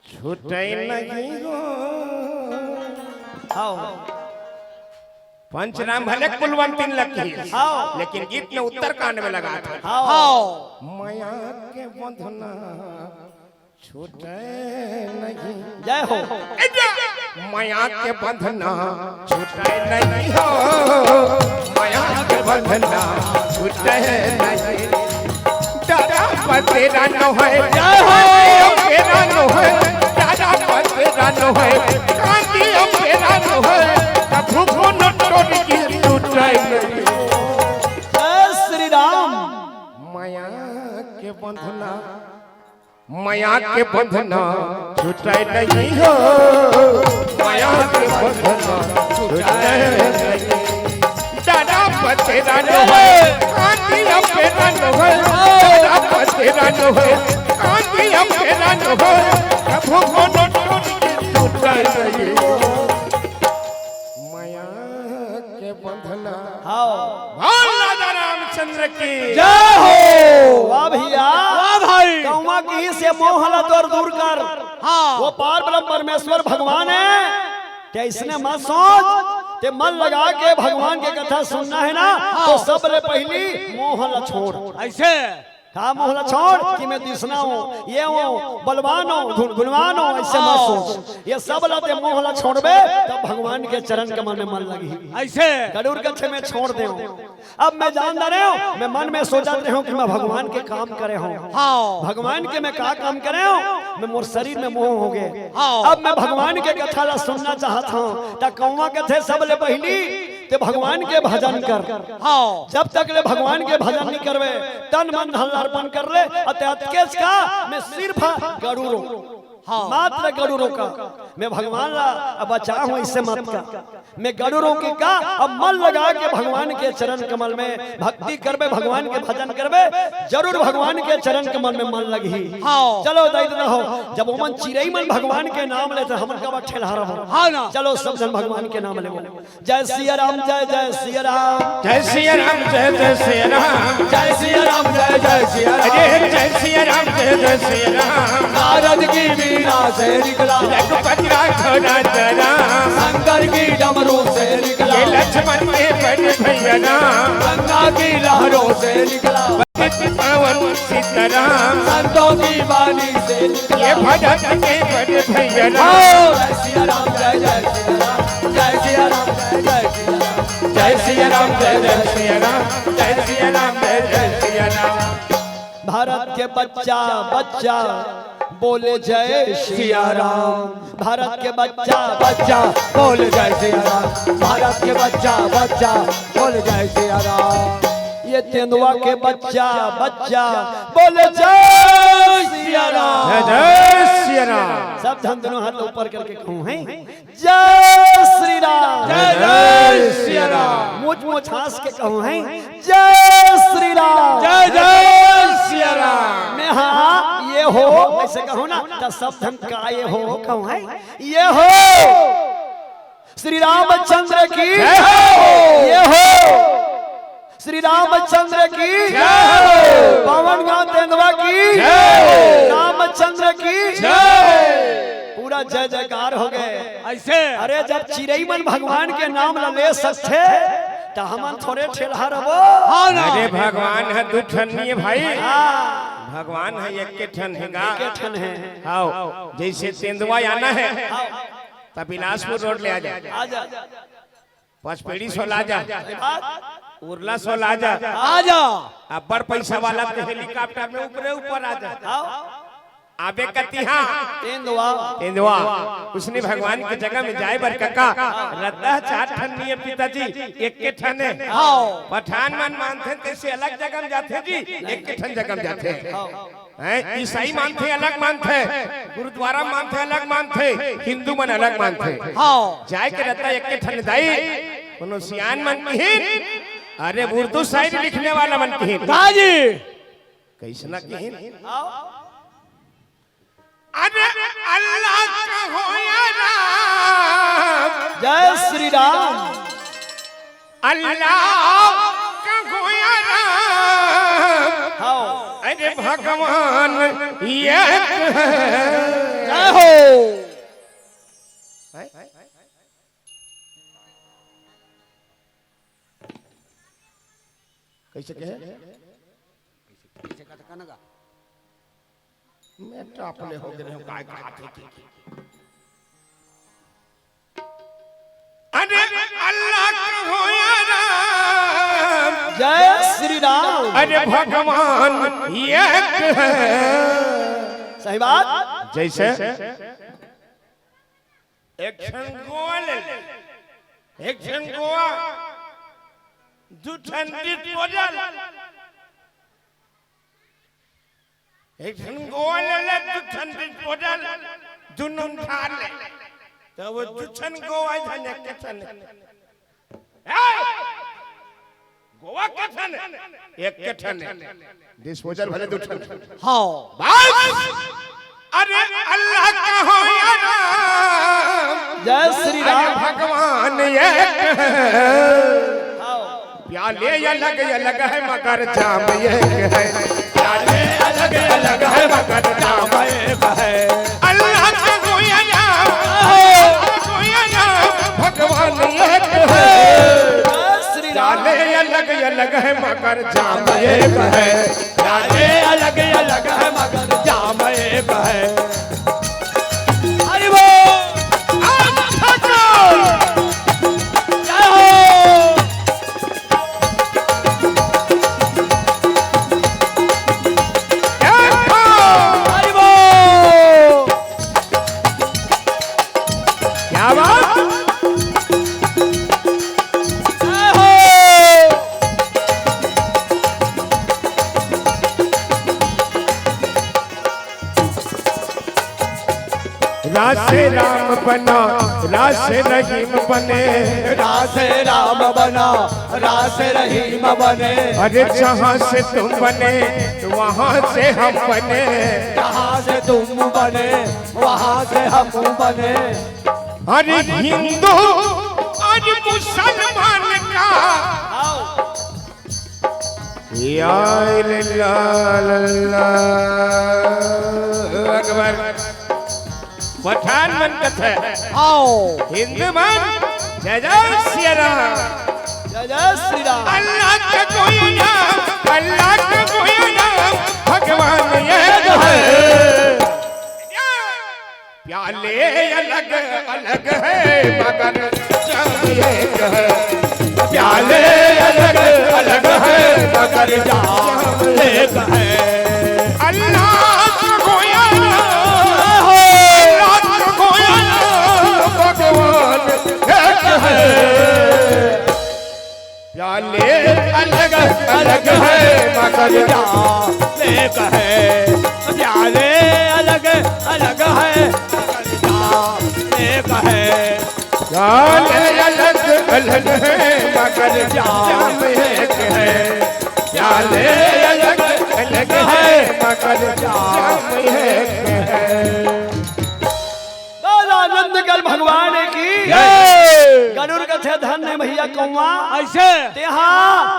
छूटय नहीं हो। हाँ। पंचराम भले कुलवंतिन लगी, हाँ। लेकिन गीत में उत्तरकांड में लगात हे। हाँ। हाँ। मया के बंधना छूटय नहीं। जय हो। मया के बंधना छूटय नहीं हो, मया के बंधना छूटय नहीं। दादा पतेरा न होय, जय हो। पतेरा न होय, दादा पतेरा न होय, कांदी पतेरा न होय, कभू को न टोट के टूटय नहीं। जय श्री राम। मया के बंधना मया के बंधना छूटय नहीं हो, मया के बंधना छूटय नहीं। दादा पतेरा न होय, कांदी पतेरा न होय, दादा पतेरा न होय, कांदी पतेरा न होय, कभू को न टोट के टूटय नहीं। मया के बंधना। हाँ। भगवान राजा रामचंद्र की जय हो। वाह भैया। वाह भाई। कौवा किहिस हे मोह ला तोर दूर कर। हाँ। वो पार ब्रह्म परमेश्वर भगवान हे। ते अइसने मत सोच, ते मन लगा के भगवान के कथा सुनना हे ना, हाँ। तो सबले पहिली मोह ला छोड़। अइसे? का मोह ला छोड़ कि मैं दिसना हंव, ये हंव, बलवान हंव, धुन-, गुणवान हंव, अइसे मत हाँ। सोच। ये सब ला ते मोह ला छोड़बे, तब भगवान के चरण कमल में मन लगही। अइसे? गरुड़ कथे मैं छोड़ देंव। अब मैं जान डारे हंव, मैं मन में सोचत रहेंव कि मैं भगवान के काम करे हंव। हाँ। भगवान के मैं का काम करे हंव, मैं मोर शरीर में मोह होगे। हाँ। अब मैं भगवान के कथा ला सुनना चाहत हंव। त कौवा कथे सबले पहिली ते भगवान के भजन कर। हाँ। जब तक ले भगवान के भजन नइ करबे, तन मन धन ला अर्पण कर ले, अउ ते अतकेच का मैं सिर्फ गरुड़ हंव। हाँ। मात्र गड़ु रोका, मैं भगवान ला अब बचा हूँ, इससे मत का। मैं गड़ु रोके का, अब मन लगा के भगवान के चरण कमल में भक्ति करबे, भगवान के भजन करबे, जरूर भगवान के चरण कमल में मन लगही। हाँ। चलो दाई ददा हो, जब ओमन चिरई मन भगवान के नाम लेथे, हमन का बा ठेलहा रहो। हाँ ना। चलो सब झन भगवान के नाम लेबो। जय सिया राम, जय जय सिया राम। जय सिया राम, जय जय सिया राम। जय सिया राम, जय जय सिया राम। अरे जय सिया राम, जय जय सिया राम। नारद की वीणा से निकला। रघुपति राघव राजा राम। शंकर की डमरू से निकला। ये लक्ष्मण के बड़े भैया राम। गंगा की लहरों से निकला। पवन सीताराम। संतों की वाणी से निकला। ये भजन के बड़े भैया राम। जय सिया राम, जय जय सिया राम। जय सिया राम, जय जय सिया राम। जय सिया राम, जय जय सिया राम। जय सिया राम, जय जय सिया राम। भारत के बच्चा, बच्चा बोले जय सिया राम। भारत के बच्चा, बच्चा बोले जय सिया राम। भारत के बच्चा, बच्चा बोले जय सिया राम। ये तेंदुआ के बच्चा, बच्चा बोले जय सिया राम। जय जय सिया राम। सब झन दोनों हाथ ऊपर करके कहूँ हैं, जय श्री राम। जय जय सिया राम। मुछ मुछ हंस के कहूँ हैं, जय श्री राम। जय जय सिया राम। मैं हाँ ये हो ऐसे कहूँ ना, तो सब झन का ये हो कहूँ हैं, ये हो श्री रामचंद्र की जय हो। ये हो श्री रामचंद्र की जय हो। पवन गांव तेंदुआ की जय हो। रामचंद्र की जय। पूरा जय जयकार हो गए। ऐसे अरे जब चिरई मन भगवान के नाम ला ले सकथे, त हमन थोरे ठेलहा रबो। हाँ ना। अरे भगवान है दू ठन नहीं है भाई। हाँ। भगवान है एक के ठन है गा। एक के ठन है। हाँ, जैसे तेंदुआ आना है, हाँ। तब बिलासपुर रोड ले आ जा। आ जा। पचपेड़ी सोला जा, उरला सोला जा, आ जा। अब्बड़ पैसा वाला तो हेलीकॉप्टर में ऊपरे ऊपर आ जा। आबे कतिहा तेंदुआ। तेंदुआ। उसने भगवान के जगह में जाए बर कका रद्दा चार ठन नहीं है पिताजी, एक के ठन है। हाँ। पठान मन मानथे तैसे अलग जगह में जाथे जी, एक के ठन जगह में जाथे। हाँ। हैं, ईसाई मानथे, अलग मानथे, गुरुद्वारा मानथे, अलग मानथे, हिंदू मन अलग मानथे। हाँ। जाए के रहता एक के ठन दाई, कोनो सियान मन किहिन, अरे उर्दू शायरी लिखने वाला मन किहिन। हाँ जी। कैसना किहिन? अरे अल्लाह कहो या राम। जय श्री राम। अल्लाह कहो या राम। हाँ। अरे भगवान एक है। जय हो। कैसे कहे? मैं तो अपने हो गए हूँ, काय कहा थे कि? अरे अल्लाह कहो या राम। जय श्री राम। अरे भगवान एक है। सही बात। जैसे एक ठन गोवा ले ले, एक ठन गोवा, दू ठन डिस्पोजल। एक ठन गोवा ले ले, दू ठन डिस्पोजल, दुनों उधार ले। त वो दू ठन गोवा झन एक ठन। ए! गोवा के ठन, एक के ठन। डिस्पोजल भले दू ठन। हाँ। बस। अरे अल्लाह कहो या राम। जय श्री राम। अरे भगवान एक है। हाँ। प्याले अलग अलग है मगर जाम एक है। प्याले अलग अलग है मगर जाम एक है। अल्लाह का कोई ना, कोई ना, भगवान एक है। प्याले अलग अलग है मगर जाम एक है। प्याले अलग अलग है मगर जाम एक है। हरि बोल। जय हो। हरि बोल। क्या बात? जय हो। बना, रास रहीम बने। रास राम बना, रास रहीम बने। अरे जहाँ से तुम बने, वहाँ से हम बने। जहाँ से तुम बने, वहाँ से हम बने। अरे हिंदू और मुसलमान का या अल्लाह, अल्लाह अकबर। पठान मन कथे। आओ। हिंदू मन, जय जय सिया राम। जय जय श्री राम। अल्लाह का कोई नाम, अल्लाह का कोई नाम, भगवान एक है। प्याले अलग अलग है मगर जाम एक है। प्याले अलग अलग है मगर जाम एक है। अल्लाह का कोई नाम, अल्लाह का कोई नाम, भगवान एक है। प्याले अलग अलग है मगर जाम एक है। प्याले अलग अलग है मगर जाम एक है। प्याले अलग अलग है मगर जाम एक है। प्याले अलग अलग है मगर जाम एक है। बोला नंद गल भगवान की। जय। गरुड़ कथे धन्य भैया कौवा। ऐसे। तेहा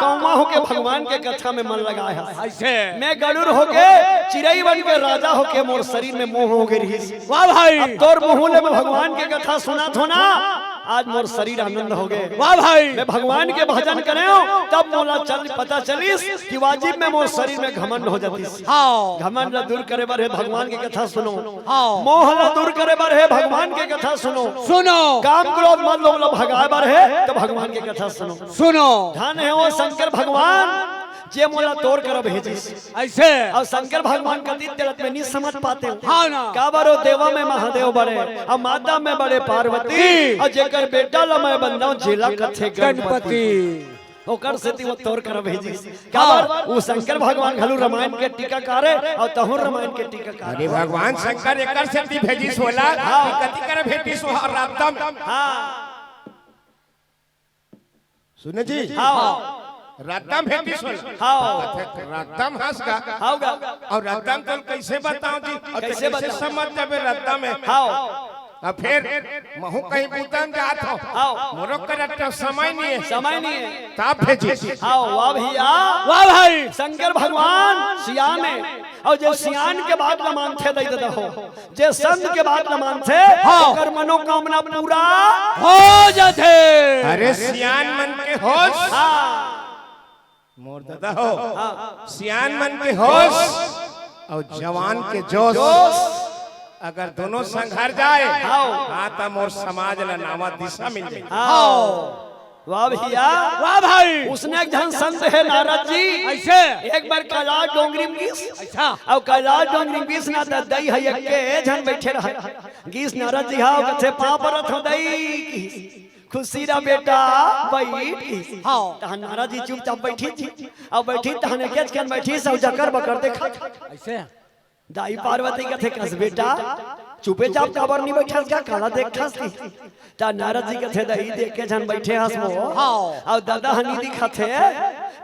कौवा होके भगवान के कथा में मन लगाए हस। ऐसे। मैं गरुड़ होके, चिरई बन के, राजा होके मोर शरीर में मोह हो गए रहिस। वाह भाई। अब तोर मुँह ले मैं भगवान के कथा सुनाथों ना, आज मोर शरीर आनंद हो गए। वाह भाई। मैं भगवान के भजन करे हूँ, तब मोला चल, पता चलिस कि वाजिब में मोर शरीर में घमंड हो जातिस। हाँ। घमंड ला दूर करे बर हे भगवान के कथा सुनो। हाँ। मोह ला दूर करे बर हे भगवान के कथा सुनो। सुनो। काम क्रोध मद लोभ ला भगाए बर हे तो भगवान के कथा सुनो। सुनो। धन हे वो शंकर भगवान जे मोला तोर करा भेजिस। ऐसे। अउ शंकर भगवान कति तेला त मैं नी समझ पातेंव। हाँ ना। काबर ओ देवा में महादेव बड़े, अउ माता में बड़े पार्वती, जी। अउ जेकर बेटा ला मैं बनदांव जेला कथे गणपति। गणपति। ओकर सेती वो तोर करा भेजिस। हाँ। काबर ओ शंकर भगवान घलो रामायण के टीकाकार हे, अउ तहूँ रामायण के टीकाकार। अरे भगवान शंकर एकर सेती भेजिस ओला, हाँ। कि कति करा भेजिस ओ ह रद्दा म। हाँ। सुने जी? हाँ। रद्दा म भेजिस ओला। हाँ। अच्छा, रद्दा म हस गा। हाँ गा। अउ रद्दा म तोला कइसे बतावंव जी? अउ कइसे कइसे बतावंव? समझ जाबे रद्दा म? हाँ। अउ फेर महूँ कहीं बूता म जात हंव। हाँ। मोरो करा त समय नइ हे। समय नइ हे। तब भेजिस। हाँ, वाह भैया। वाह भाई। शंकर भगवान सियान हे। अउ जे सियान के बात ल मानथे दई ददा हो। जे संत के बात ल मानथे, हाँ। ओकर मनोकामना पूरा हो जाथे। अरे सियान मन के होश। हाँ। मोर ददा हो। हाँ। सियान मन के होश अउ जवान के जोश। जोश। अगर दोनों संघर जाए, हाँ। हाँ, त मोर समाज ल नावा दिशा मिल जाए। हाँ। वाह भैया। वाह भाई। उसने एक झन संत हे नारद जी। ऐसे? एक बार कैलाश डोंगरी म गिस। अच्छा। अउ कैलाश डोंगरी म गिस ना त दई ह एक्के झन बइठे रहय। गिस नारद जी ह, कथे पाँव परत हंव दई किहिस। खुशी रह बेटा, बइठ किहिस। हाँ। तहन नारद जी चुपचाप बइठिस जी। अउ बइठिस तहन एकेच कन बइठिस अउ जकर बकर देखत। ऐसे? दाई पार्वती कथे, "कस बेटा, चुपेचाप काबर नी बइठस गा, काला देखथस गी?" त नारद जी कथे, "दाई, देख के झन बइठे हस वो। हाँ। अउ ददा ह नी दिखत हे,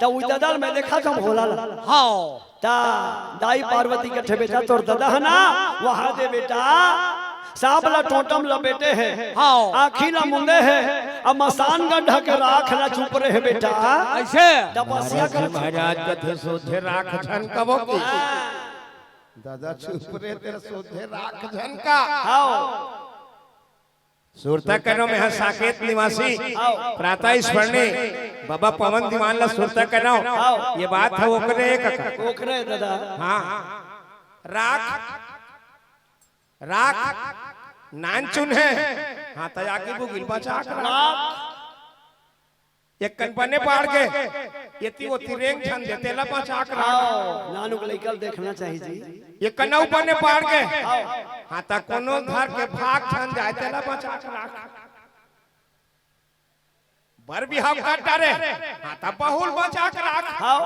त उही ददा ल मैं देखत हंव भोला ल।" हाँ। त दाई पार्वती कथे, "बेटा, तोर ददा ह ना, वहा दे बेटा, सांप ल टोंटा म लपेटे हे, हाँ। आँखी ल मुंदे हे, अउ मसान गड्ढा के राख ल चुपरे हे बेटा।" ऐसे? तपस्या महाराज करत जी महाराज कथे, "सोझे राख झन कबो की।" हाँ। ददा चुप रे, तेरा सोझे राख झन का। हाव। सुरता करो, मैं हा साकेत निवासी, हाव। प्रातः स्मरणी बाबा पवन दीवान ला सुरता करो। हाव। ये बात हे ओकरे कका। ओकरे ददा। हाँ। राख, राख, नानचुन हे। हाँ, त आगे बुगिल बचा के राख। राख। एक कन बने बाढ़ गे, एती ओती रेंग झन दे, तेला बचा के राख। आओ, नानुक लइका ल देखना चाही जी। एक कन अउ बने बाढ़ गे, आओ। हाँ, त कोनो धर के भाग झन जाए, तेला बचा के राख। बर बिहाव कर डारे, हाँ, त बहू ल बचा के राख। आओ।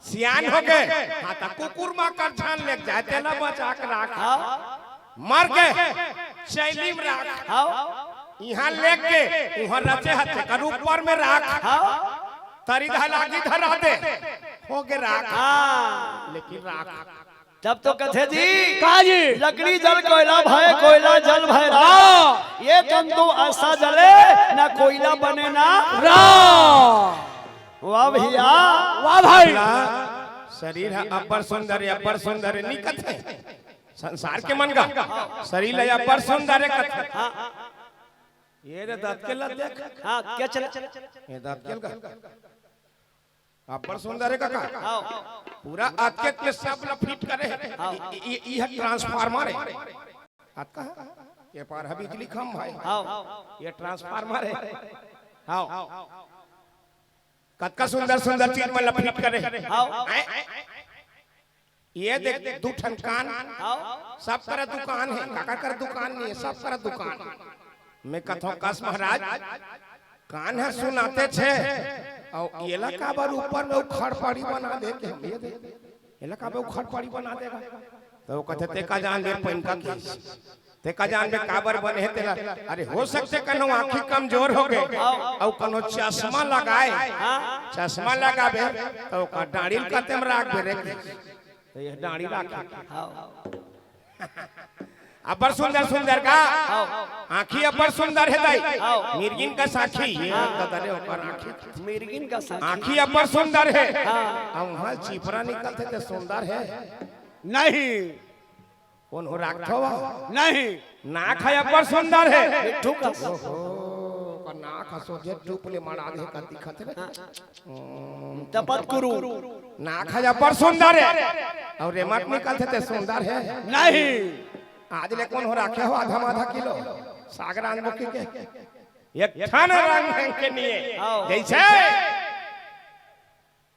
सियान हो गे, हाँ, त कुकुर माकर झन लेग जाए, तेला बचा के राख। आओ। मर गे, चैली में राख। हाँ। इहाँ लेके उहाँ रचे हते कर ऊपर में राख। हाँ। तरी धलागी धरा दे, हो गे राख। हाँ। लेकिन राख। तब तो कथे जी, का जी? लकड़ी जल कोयला भय, कोयला जल भय राख। हाँ। ये तंतु ऐसा जले, ना कोयला बने ना राख। वाह भैया। वाह भाई। शरीर है अब्बड़ सुंदर, अब्बड़ सुंदर निकत है। संसार के मन का शरीर है अब्बड़ सुंदर है कथे। हाँ। ये रे दाँत के लत देख। हाँ, क्या चला? ये दाँत के लत। अब्बड़ सुंदर है काका। हाँ। पूरा अतके में सब ला फिट करे है। हाँ। ये, ये, ये ट्रांसफार्मर है। अतका है? ये पार है बिजली खंभा है। हाँ। ये ट्रांसफार्मर है। हाँ। कतका सुंदर सुंदर चीज मन ला फिट करे है। हाँ। हैं? ये देख, दू ठन कान, हाँ। सब करा दुकान है, काका कर दुकान नहीं है, सब करा दुकान। मैं कथों कस महाराज, कान है सुनाते छे, अउ एला काबर ऊपर में खड़पड़ी बना दे के हम ये दे, एला काबर खड़पड़ी बना देगा। तो वो कथे, "ते का जान दे पहिन का केस, ते का जान दे काबर बने है तेला।" अरे हो सकथे कनो आँखी कमजोर हो गे, अउ कनो चश्मा लगाए, हाँ। चश्मा लगाबे, तो ओकर डाड़ी ल कते में राखबे रे केस। तो ये डाड़ी राखे। हाँ। अब्बड़ सुंदर सुंदर का। हाँ। आँखी अब्बड़ सुंदर है दाई। हाँ। मिर्गिन का साखी। ये हाँ। दादा रे ओकर आँखी। मिर्गिन का साखी। आँखी अब्बड़ सुंदर है। हाँ। अब वहाँ चिपरा निकलथे ते सुंदर है। नहीं। कोन हो राखथो? नहीं। नाक है अब्बड़ सुंदर है। मिट्ठू का। ओहो, ओकर नाक ह सोझे टूप ले मड़ा दे का दिखत रे। हाँ। तपत कुरु। नाक है अब्बड़ सुंदर है। अउ रेमट निकलथे ते सुंदर है। नहीं। आज ले कोन हो राखे हो आधा आधा किलो साग रांध बोकी के? एक ठन रंग ढंग के निये। हाँ। जैसे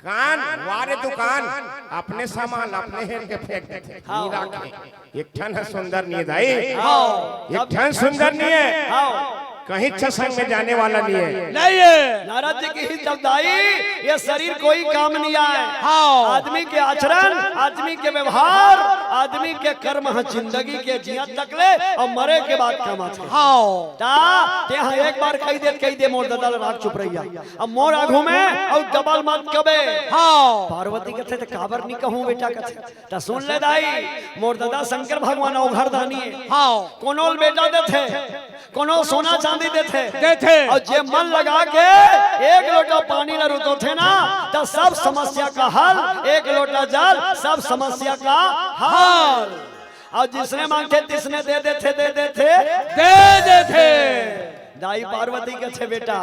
कान, वारे दुकान, अपने सामान अपने हेर के फेंक देथे। हाँ। नी राखे। एक ठन ह सुंदर निये दाई। हाँ। एक ठन सुंदर निये। हाँ। कहीं अच्छा संग में जाने वाला निये। नहीं है। नारद जी कहिस, "दाई, ये शरीर कोई काम नहीं आए।" हाँ। आदमी के आचरण, आदमी के व्यवहार, आदमी के कर्म ह जिंदगी के जियत तक ले अउ मरे के बाद काम आथे। हाँ। ता, ते ह एक बार कहि दे, कहि दे मोर ददा ल राख चुप रहिया। अब मोर आघू में अउ डबल मत कबे। हाँ। पार्वती कथे, "त काबर नी कहूँ बेटा?" कथे, "त सुन ले दाई, मोर ददा शंकर भगवान अवघड़ दानी हे।" हाँ। कोनो ल बेटा देथे, कोनो सोना चांदी देथे। देथे। अउ जे मन लगा के एक लोटा पानी ल रुतोथे ना, त सब समस्या का हल, एक लोटा जल, सब समस्या का हल। अउ जिसने मांगथे, तिसने दे देथे, दे देथे। दे देथे। दाई पार्वती कथे, "बेटा,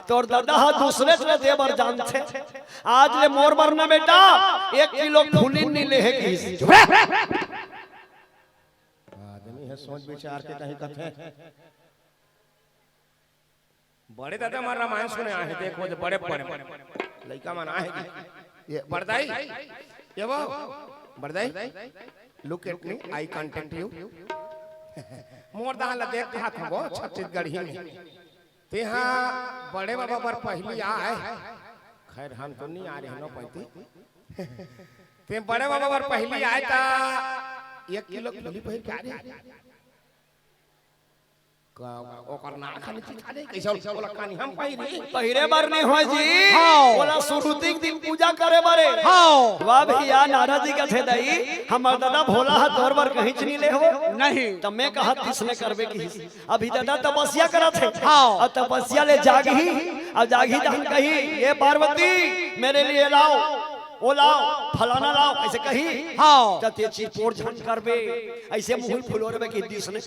तोर ददा ह दूसरे ले दे बर जानथे। आज ले मोर बर न बेटा, एक किलो फूलिन नी लेहे," कहिस। आदमी ह सोच विचार के कहीं कथे। बड़े ददा मन रामायण सुने आहे, देखो जे बड़े बड़े लइका मन आहे जी। ये बड़दाई, ये वो बड़दाई, look at me, I contact you। मोर दहा ला देख कहा था वो छत्तीसगढ़ी में। ते हाँ बड़े बाबा बर पहली आए, खैर हम तो नहीं आ रहे नौ पैंती। ते बड़े बाबा बर पहली आए ता एक किलो फूली पहिर के आ रहे। का ओकर नाक खानी चिखा दे, कैसे ओला कानी हम पहिरी? पहिरे बर नहीं होय जी। हाँ। ओला सुरुती के दिन पूजा करे बरे। हाँ। वाह भैया, नारद जी कथे, "दाई, हमर ददा भोला ह तोर बर कहीं च नहीं ले हो।" नहीं। त मैं कहा, "तिसने करबे किहिस।" अभी ददा तपस्या करत हे। हाँ। अउ तपस्या ले जागही, अउ जागही त हम कही, "ये पार्वती, मेरे लिए लाओ, वो लाओ, फलाना लाओ," ऐसे कही। हाँ। त ते चिपोर झन करबे, ऐसे मुँह फुलोरबे कि तिसने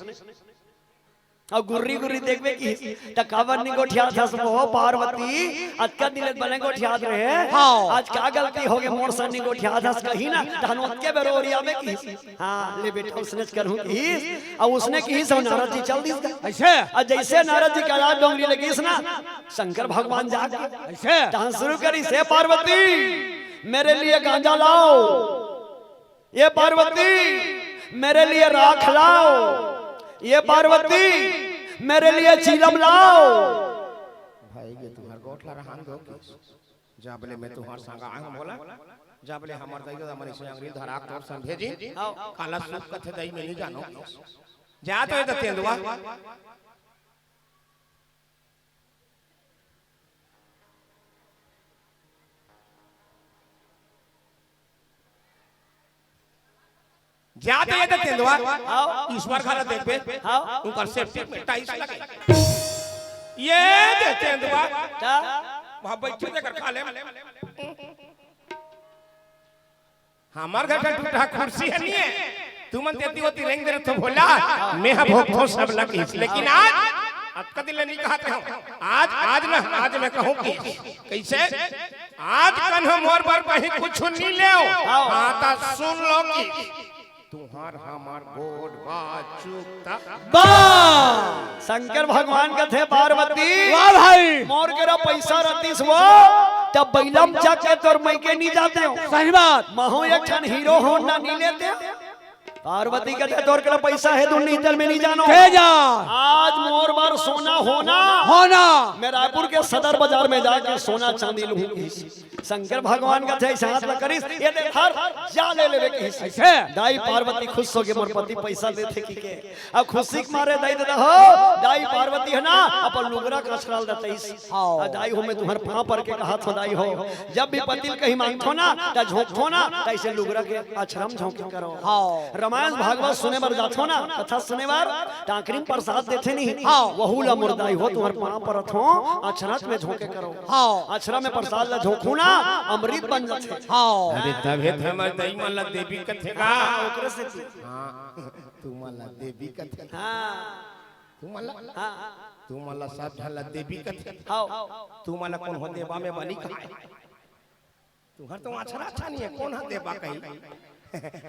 अउ गुर्री गुर्री देखबे कि त काबर नी गोठियाथस वो पार्वती, अतका दिन ले बने गोठियात रहे। हाँ। आज का गलती होगे मोर सन नी गोठियाथस कही ना, तहन ओतके बेर ओरियाबे कि हाँ, ले बेटा, उसने करहूँ किहिस, अउ उसने किहिस, अउ नारद जी चल दिस गा। ऐसे? अउ जैसे नारद जी कैलाश डोंगरी ले गिस ना, शंकर भगवान जाके ऐसे? तहन शुरू करिस, "हे पार्वती, मेरे लिए गांजा लाओ, ये पार्वती, मेरे लिए राख लाओ, ये पार्वती, मेरे लिए चीलम लाओ।" भाई, ये तुम्हार गोठ ला रहन दो कि जब ले मैं तुंहर संग आए हंव भोला, जब ले हमर दई ददा मन अइसे अंगरी धरा के तोर संग भेजिन, हाँ। काला सुख कथे दई मैं नइ जानों। जा तो ये तो तेंदुआ। जा तो ये तो तेंदुआ। हाँ। ईश्वर घर देखबे। हाँ। उनकर सेप्टिक में टाइल्स लगे। ये दे तेंदुआ। का? वहाँ बैठे देकर खा ले। हमर घर का टूटा कुर्सी है नहीं है। तुमन तेती ओती रेंग दे तो भोला। मैं हा भोग भोग सब लग इस। लेकिन आज, अतका दिन ले नहीं कहत हँव। आज, आज ना, आज मैं कहूँ कि कैसे? आज कन्हो मोर बर कहीं कुछ नहीं लेव। हाँ, ता सुन लो कि तुँहर हमर गोठ बात चुकता। बा! शंकर भगवान कथे पार्वती, वाह भाई। मोर करा पैसा रहतिस वो, तब बैलम चक के तोर मइके नहीं जातेंव। सही बात। महूँ एक ठन हीरो होंडा नहीं लेतेंव। पार्वती कथे तोर करा पैसा हे तो नहीं तल में नहीं जानो। के जा। आज मोर बर सोना होना। होना। मैं रायपुर के सदर बाजार में जाके सोना चांदी लूहूँ। शंकर भगवान कथे अइसे हाथ ला करिस, ये दे धर, जा ले लेबे कहिस। अइसे? दाई पार्वती खुश होगे, मोर पति पैसा देथे कहिके। अब खुशी के मारे दाई ददा हो, दाई पार्वती हे ना, अपन लुगरा के अछरा ल दतइस। हाँ। आ दाई हो, मैं तुँहर पाँव पर के कहत हँव दाई हो, जब भी पति ल कहीं मांगथो ना, त झोंकथो ना, त अइसे लुगरा के अछरा म झोंके करो। हाँ। रामायण भागवत सुने बर जाथो ना, कथा सुने बर, त आखिरी म प्रसाद देथे नहीं। हाँ। वहू ला मोर दाई हो, तुँहर पाँव परत हँव, अछरा म झोंके करो। हाँ। अछरा में प्रसाद ला झोंकहूँ ना, अमृत बन जाथे। हाँ। अरे तभे तो हमर दाई मन ला देवी कथे गा। हाँ, ओकरे सेती। हाँ, तुमन ला देवी कथे। हाँ। तुमन ला, हाँ। तुमन ला सब झन ला देवी कथे। हाँ। तुमन ला कोनो देवा में बनी कहाय? तुँहर तो अछरा अच्छा नहीं हे, कोन हा देवा कही?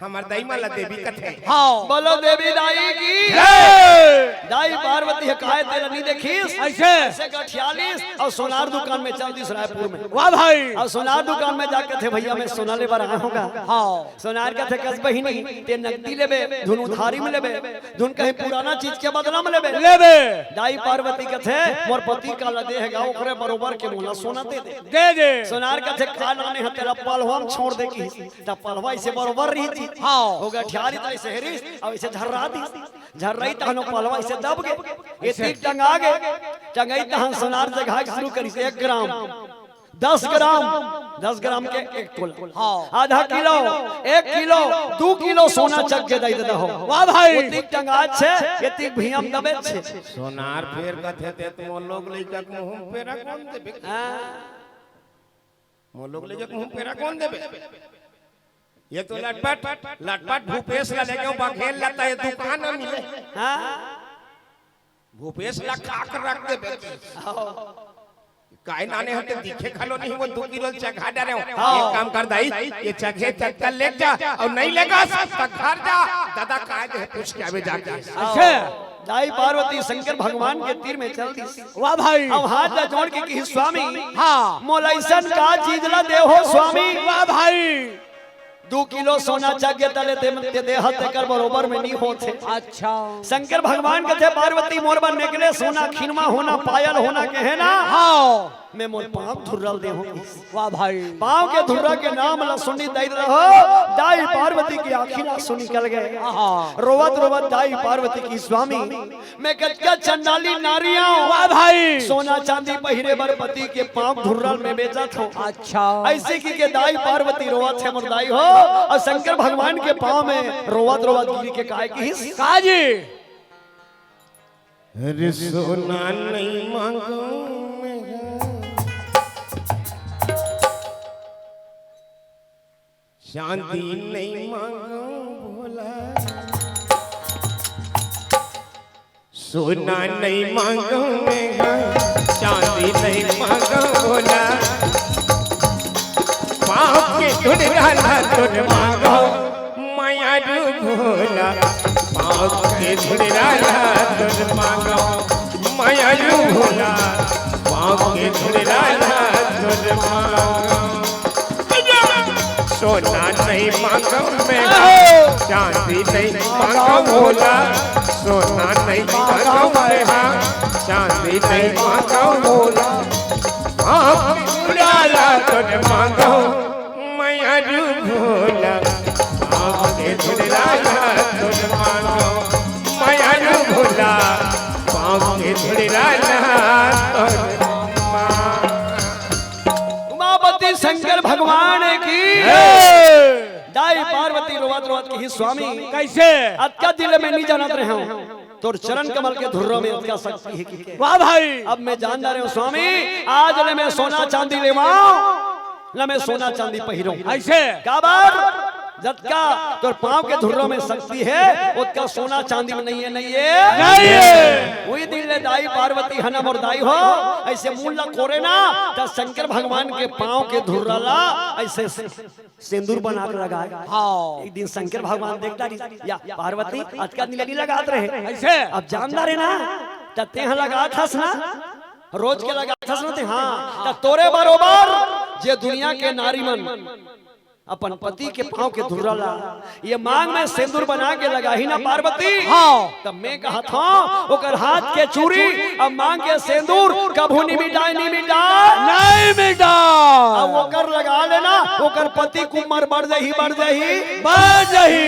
हमर दाई मन ला देवी कथे। हाँ। बोलो देवी दाई की। जय। दाई पार्वती हे, काहे तेला नहीं देखिस? अइसे? अइसे गठियालिस अउ सोनार दुकान में चल दिस रायपुर में। वाह भाई। अउ सोनार दुकान में जाके कथे, भैया मैं सोना ले बर आए हँव गा। हाँ। सोनार कथे कस बहिनी, ते नकदी लेबे, धुन उधारी में लेबे, धुन कहीं पुराना चीज के बदला में लेबे। लेबे। दाई पार्वती कथे, मोर पति काला दे हे गा, ओकरे बरोबर के मोला सोना दे दे। दे दे। सोनार कथे का लाने हँव, तेला पलवा म छोड़ दे कहिस। त पलवा अइसे बरोबर रहिस जी। हाँ। ओ गठियालिस त अइसे हेरिस, अउ अइसे झर्रा दिस। झर्राइस तहन ओ पलवा अइसे दब गे। अइसे। एतिक टंगा गे। टंगाइस तहन सोनार जघाए के शुरू करिस, एक ग्राम, दस ग्राम, दस ग्राम के एक तोला। हाँ। आधा किलो, एक किलो, दू किलो सोना चघ गे दाई ददा हो। वाह भाई। ओतिक टंगात हे, एतिक भुइयाँ म दबेच हे। सोनार फेर कथे ते त मोर लोग लइका के मुँह म पेरा कोन देबे? हाँ। मोर लोग लइका के मुँह म पेरा कोन देबे? ये तो लटपट, लटपट भूपेश ला लेगेंव बघेल ला, त ये दुकान म मिले। हाँ। भूपेश ला खा के रख देबे। हाँ। काय लाने हँव ते दिखे घलो नहीं, वो दू किलो चघा डारेंव। हाँ। एक काम कर दाई, ये चघे चक्कर ले जा, अउ नहीं लेगस त घर जा, ददा काय दे पूछ के आबे जाके। अच्छा। दाई पार्वती शंकर भगवान के तीर में चल दिस। वाह भाई। अब हाथ ला जोड़ के कही, स्वामी, हाँ। मोला अइसन का चीज ला देहू स्वामी? वाह भाई। दू किलो सोना चघ गे तले ते, ते देहत तेकर बरोबर में नहीं होत हे। अच्छा। शंकर भगवान कथे पार्वती मोर बर नेकलेस होना, खिनवा होना, पायल होना कहे ना। हाँ। मैं मोर पाँव धुर्रा ल देहूँ। वाह भाई। पाँव के धुर्रा के नाम ला सुनिस दाई ददा हो, दाई पार्वती के आँखी ला आँसू निकल गे। आहा। रोवत रोवत दाई पार्वती कही, स्वामी, मैं कतका चंडाली नारी हँव। वाह भाई। सोना चांदी पहिरे बर पति के पाँव धुर्रा ल मैं बेचत हँव। अच्छा। अइसे कहिके दाई पार्वती रोवत हे मोर दाई हो, अउ शंकर भगवान के पाँव में रोवत रोवत गिर के काय कहिस? का जी? अरे सोना नहीं मांगो मैं, चांदी नहीं मांगो भोला। सोना नहीं मांगो मैं, चांदी नहीं मांगो भोला। पाँव के धुन डाला तोर मांगो, मयारू भोला। पाँव के धुन डाला तोर मांगो, मयारू भोला। पाँव के धुन डाला तोर मांगो। सोना नहीं मांगो मैं, चांदी नहीं मांगो भोला। सोना नहीं मांगो मैं, चांदी नहीं मांगो भोला। पाँव के धुन डाला तोर मांगो, मयारू भोला। पाँव के धुन डाला तोर मांगो, मयारू रोवत रोवत कही, स्वामी, कैसे? अतका दिन ले मैं नहीं जानत रहे हूँ, तोर चरण कमल के धुर्रा में अतका शक्ति हे कि के। वाह भाई। अब मैं जान डारे हूँ स्वामी, आज ले मैं सोना चांदी लेवाओं, ना मैं सोना चांदी पहिरों। ऐसे? काबर? जतका तोर पाँव के धुर्रा में शक्ति हे, ओतका सोना चांदी में नहीं हे, नहीं हे। नहीं हे। उही दिन ले दाई पार्वती हना मोर दाई हो, ऐसे मूड़ ला कोरे ना, त शंकर भगवान के पाँव के धुर्रा ला ऐसे सेंदूर बना के लगाए। हाँ। एक दिन शंकर भगवान देखता रही, या पार्वती अतका दिन ले नहीं लगात रहे। ऐसे? अब जान डारे ना, त तेहा लगात हस ना, रोज के लगात हस ना ते, हाँ, त तोरे बरोबर जे दुनिया के नारी मन अपन पति के पाँव के धुर्रा ला ये मांग में सेंदूर बना के लगाही ना पार्वती। हाँ। तब मैं कहत हूँ, ओकर हाथ के चूड़ी, अब मांग के सेंदूर कभू नहीं मिटाए, नहीं मिटाए। नहीं मिटाए। अब ओकर लगा लेना, ओकर पति के उमर बढ़ जाही, बढ़ जाही। बढ़ जाही।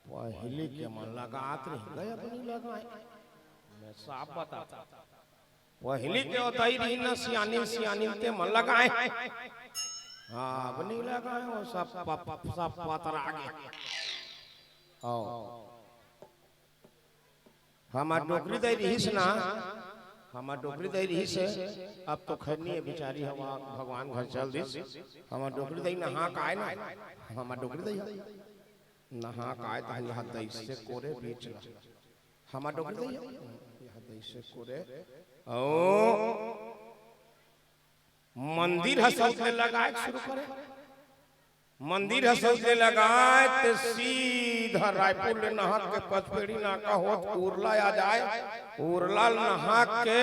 पहिली के मन लगात रही, गए अपनी लगाए। मैं साफ बताता। पहिली के ओतई रही ना सियानी, सियानी ते मन लगाए। हाँ, अब नहीं लगाए, वो सब प-, प-, सब पतरा गए। आओ। हमार डोकरी दई रहिस ना, हमार डोकरी दई रहिस हे, अब तो खैर नहीं हे, बेचारी हवा भगवान घर चल दिस। हमार डोकरी दई नहा के आए ना, हमार डोकरी दई नहा के आए, तहन यहाँ दई से कोरे बीच ला। हमार डोकरी दई यहाँ दई से कोरे। ओ, मंदिर ह सौत ले लगाए के शुरू करे। मंदिर ह सौत ले लगाए ते सीधा रायपुर ले नहा के पचपेड़ी नाका होत उरला आ जाए। उरला नहा के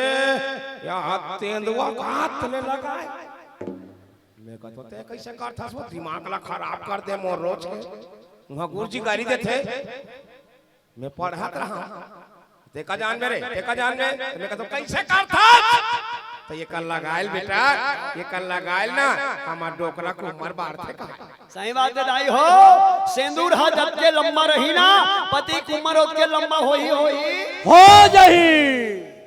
यहाँ तेंदुआ घात ले लगाए। मैं कहत हों, "ते कैसे करथस वो? दिमाग ला खराब कर दे मोर रोज के।" वहाँ गुरुजी गारी देथे। मैं पढ़त रहा, "तेका जान बे रे, तेका जान बे।" तो मैं कहता हूँ, "कैसे करथस?" तो ये कर लगायल बेटा, ये कर लगायल ना, हमार डोकरा के उमर बाढ़थे का। सही बात हे दाई हो, सेंदूर ह जतके लंबा रही ना, पति के उमर ओतके लंबा होही, होही। हो जाही।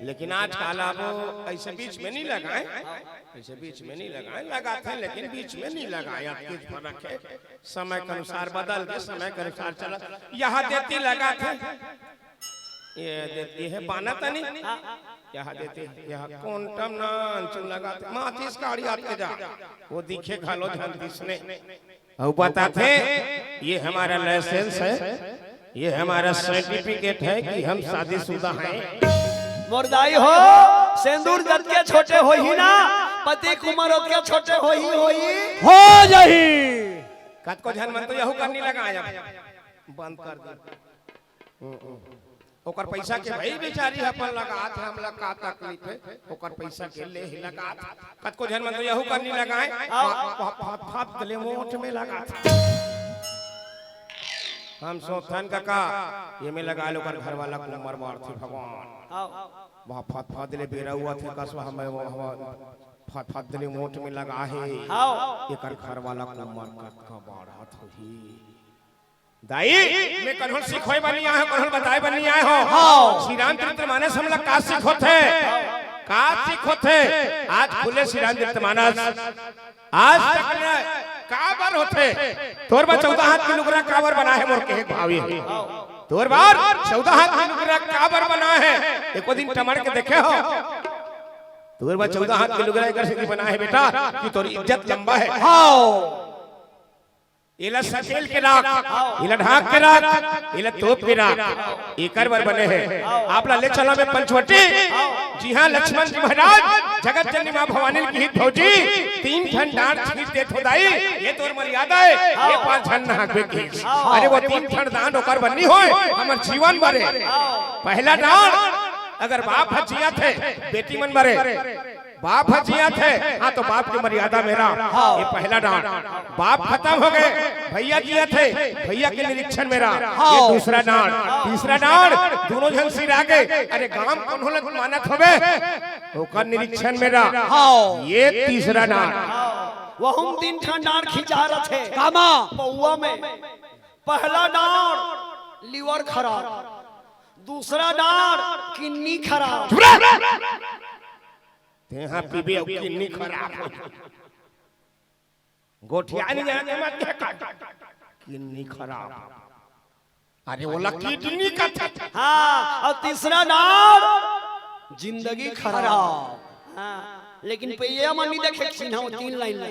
लेकिन आजकल अब ऐसे बीच में नहीं लगाए, ऐसे बीच में नहीं लगाए, लगाथे लेकिन बीच में नहीं लगाए, अतकेच फरक हे। समय के अनुसार बदल के, समय के अनुसार चला। यहाँ देती लगाथे, ये देती हे पाना तनी, यहाँ देती, यहाँ कोंटम नान चुन लगाथे, माचिस काड़ी आत के जा, वो दिखे घलो झन दिसने। अउ बताथे, ये हमारा लाइसेंस है, ये हमारा सर्टिफिकेट है कि हम शादीशुदा हैं। मोर दाई हो, सेंदूर जतके छोटे होही ना, पति के उमर ओतके छोटे होही, होही। हो जाही। कतको झन मन तो यहू करनी लगाए, बंद कर दे। ओकर पैसा के भाई बेचारी ह अपन लगात हे, हमला का तकलीफ हे, ओकर पैसा के ले ही लगात। कतको झन मन तो यहू करनी लगाए, आओ। फ-, फ-, फत फत ले मोठ में लगात। हम सोचथन कका, ये में लगा लो, ओकर घर वाला के उमर बाढ़थे भगवान। आओ। वहाँ फत फत ले बेरा हुआ थे, कसवा हमें वो, हम फत फत ले मोठ में लगा हे। आओ। एकर घर वाला के उमर कतका बाढ़त होही। दाई, मैं कन्हों सिखोए बर नइ आए हों, कन्हों बताए बर नइ आए हों। हाँ। श्री रामचरित मानस हमला का सिखोथे? का सिखोथे? आज खुले श्री रामचरित मानस। आज तक न काबर होथे? तोर बर चौदह हाथ के लुगरा काबर बना हे मोर कहे के भाव हे? तोर बर चौदह हाथ के लुगरा काबर बना हे? एको दिन टमड़ के देखे हो? तोर बर चौदह हाथ के लुगरा एकर सेती बना हे बेटा कि तोर इज्जत लंबा हे। हाँ। एला सकेल के राख, एला ढांक के राख, एला तोप के राख, एकर बर बने हे। आप ला ले चला मैं पंचवटी, जिहां लक्ष्मण जी महाराज जगत जननी मां भवानी ल किहिस भौजी, तीन ठन डांड़ छींच देथों दाई, ये तोर मर्यादा हे, ये पांच झन नहाकबे किहिस। अरे वो तीन ठन डांड़ ओकर बर नइ होय, हमर जीवन बर हे। पहला डांड़ अगर बाप ह जियत हे, बेटी मन बर हे। बाप ह जियत हे, हाँ, तो बाप के मर्यादा में रह। हाँ। ये पहला डांड़। बाप खतम हो गे, भइया जियत हे, भइया के निरीक्षण में रह। हाँ। ये दूसरा डांड़। तीसरा डांड़, दूनों झन सिरा गे, अरे गांव कोनो ल मानत होबे, ओकर निरीक्षण में रह। हाँ। ये तीसरा डांड़। वहू म तीन ठन डांड़ खिंचा रथे। कामा? पौवा में। पहला डांड़, लिवर खराब। दूसरा डांड़, किडनी खराब। चुप रह। तेहा पीबे अउ किडनी खराब हो। गोठिया नइ जाना, मत कह कर। किडनी खराब। अरे, ओला किडनी कथे। हाँ, अउ तीसरा नाम जिंदगी खराब। हाँ, लेकिन पइया मन नइ देखे, चिन्हावय तीन लाइन ला।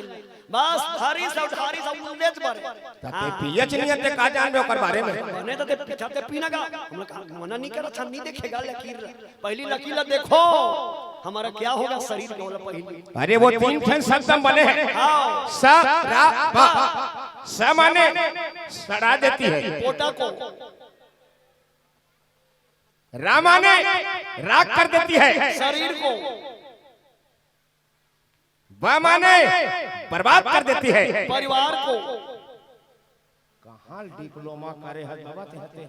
बस धारी सब, धारी सब उल्लेच बरे। त तैं पियच नइ हस, तैं का जानबे ओकर बारे में? बने त तैं पीथस, तैं पी ना गा। हमला कहा मना नइ करत हन, नइ देखे गा लकीर ला। पहिली लकीर ला देखो, हमारा क्या होगा शरीर का, ओला पहिली। अरे वो तीन ठन शब्द म बने हे। हाँ। स, रा, बा। स माने सड़ा देती है। पोटा को। रा माने राख कर देती है। शरीर को। ब माने बर्बाद कर देती है। परिवार को। कहाँ डिप्लोमा करे हस बाबा तैं?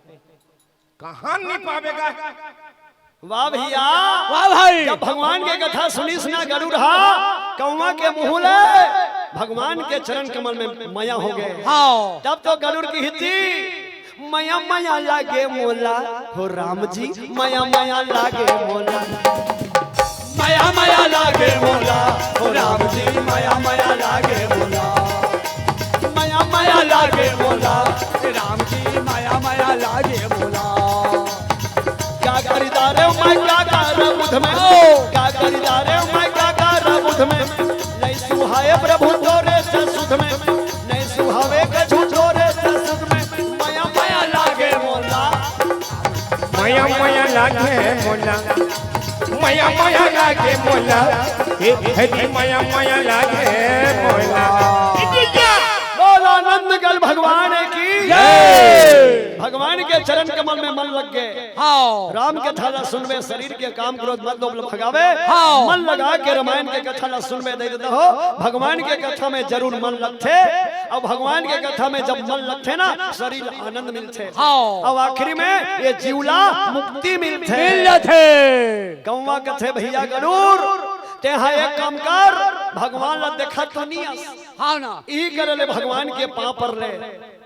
कहाँ नइ पाबे गा? वाह भइया। वाह भाई। जब भगवान के कथा सुनिस ना गरुड़ हा, कौवा के मुँह ले भगवान के चरण कमल में मया हो गे। हाँ। तब तो गरुड़ कहिस, मया मया लागे मोला, हो राम जी, मया मया लागे मोला। मया मया लागे मोला, हो राम जी, मया मया लागे मोला। मया मया लागे मोला, राम जी, मया मया लागे मोला। क्या करी दारे मैं, क्या करा बुध में, ओ। क्या करी दारे मैं, क्या करा बुध में। नइ सुहाए प्रभु तोरे च सुध में, नइ सुहावे कछु तोरे च सुध में। मया मया लागे मोला। मया मया लागे मोला। मया मया लागे मोला। हे हरि मया मया लागे मोला। बोल आनंद गल भगवान की। जय। भगवान के चरण कमल में मन लग गे। हाँ। राम कथा ला सुनबे, शरीर के काम क्रोध मद लोभ ला भगावे। हाँ। मन लगा के रामायण के कथा ला सुनबे, दई ददा हो, भगवान के कथा में जरूर मन लगथे। अउ भगवान के कथा में जब मन लगथे ना, शरीर ला आनंद मिलथे। हाँ। अउ आखिरी में ये जीव ला मुक्ति मिलथे। मिल जाथे। कौवा कथे, भइया गरुड़, तैं हा एक काम कर, भगवान ला देखत तो नइ हस। हाँ ना। इही करे ले भगवान के पाँव पर ले,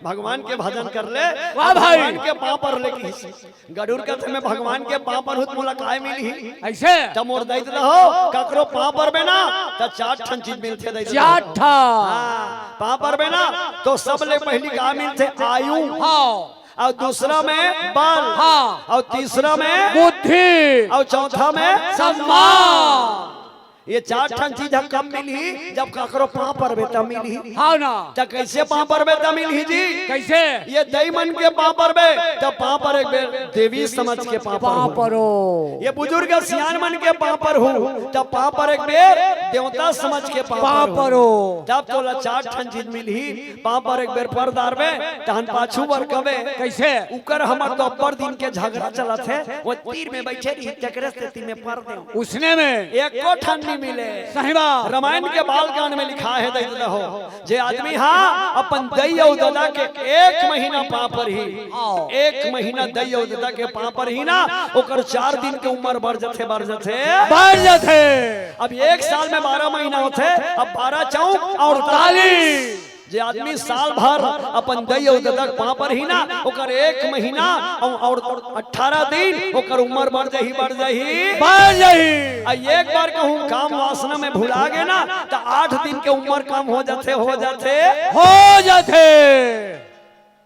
भगवान के भजन कर ले। वाह भाई। भगवान के पाँव पर ले कहिस। गरुड़ कथे, मैं भगवान के पाँव परहूँ त मोला काय मिलही? अइसे? त मोर दई ददा हो, ककरो पाँव परबे ना, त चार ठन चीज मिलथे दई ददा हो। चार ठन। हाँ, पाँव परबे ना, त सबले पहिली का मिलथे? आयु। हाँ। अउ दूसरा में बल। हाँ। अउ तीसरा में बुद्धि। अउ चौथा में सम्मान। ये चार ठन चीज ह कब मिलही? जब ककरो पाँव परबे तब मिलही। हाँ ना। त कइसे पाँव परबे तब मिलही जी? कइसे? ये दई मन के पाँव परबे, तब पाँव पर एक बेर देवी समझ के पाँव परहू। पाँव परो। ये बुजुर्ग सियान मन के पाँव परहू, तब पाँव पर एक बेर देवता समझ के पाँव पाँव परो। परो। तब तोला चार ठन चीज मिलही। पाँव पर एक बेर पर डारबे, तहन पाछू बर कबे। कइसे? उकर हमर तो अब्बड़ दिन के झगड़ा चलत हे, वो तीर में बइठे रही, तेकरे सेती में पर देंव। उसने में? एको ठन नइ मिले। सही बात। रामायण के बाल कांड में लिखाय हे, दई ददा हो, जे आदमी हा अपन दई अउ ददा के एक महीना पाँव परही, हाँ। एक महीना दई अउ ददा के पाँव परही ना, ओकर चार दिन के उमर बढ़ जथे, बढ़ जथे। बढ़ जथे। अब एक साल में बारह महीना होथे, अब बारह चौक अड़तालीस। जे आदमी साल भर अपन दई अउ ददा के पाँव परही ना, ओकर एक महीना अउ, अउ अट्ठारह दिन ओकर उमर बढ़ जाही, बढ़ जाही। बढ़ जाही। आ एक बार कहूँ काम वासना में भुला गे ना, त आठ दिन के उमर कम हो जाथे, हो जाथे। हो जाथे।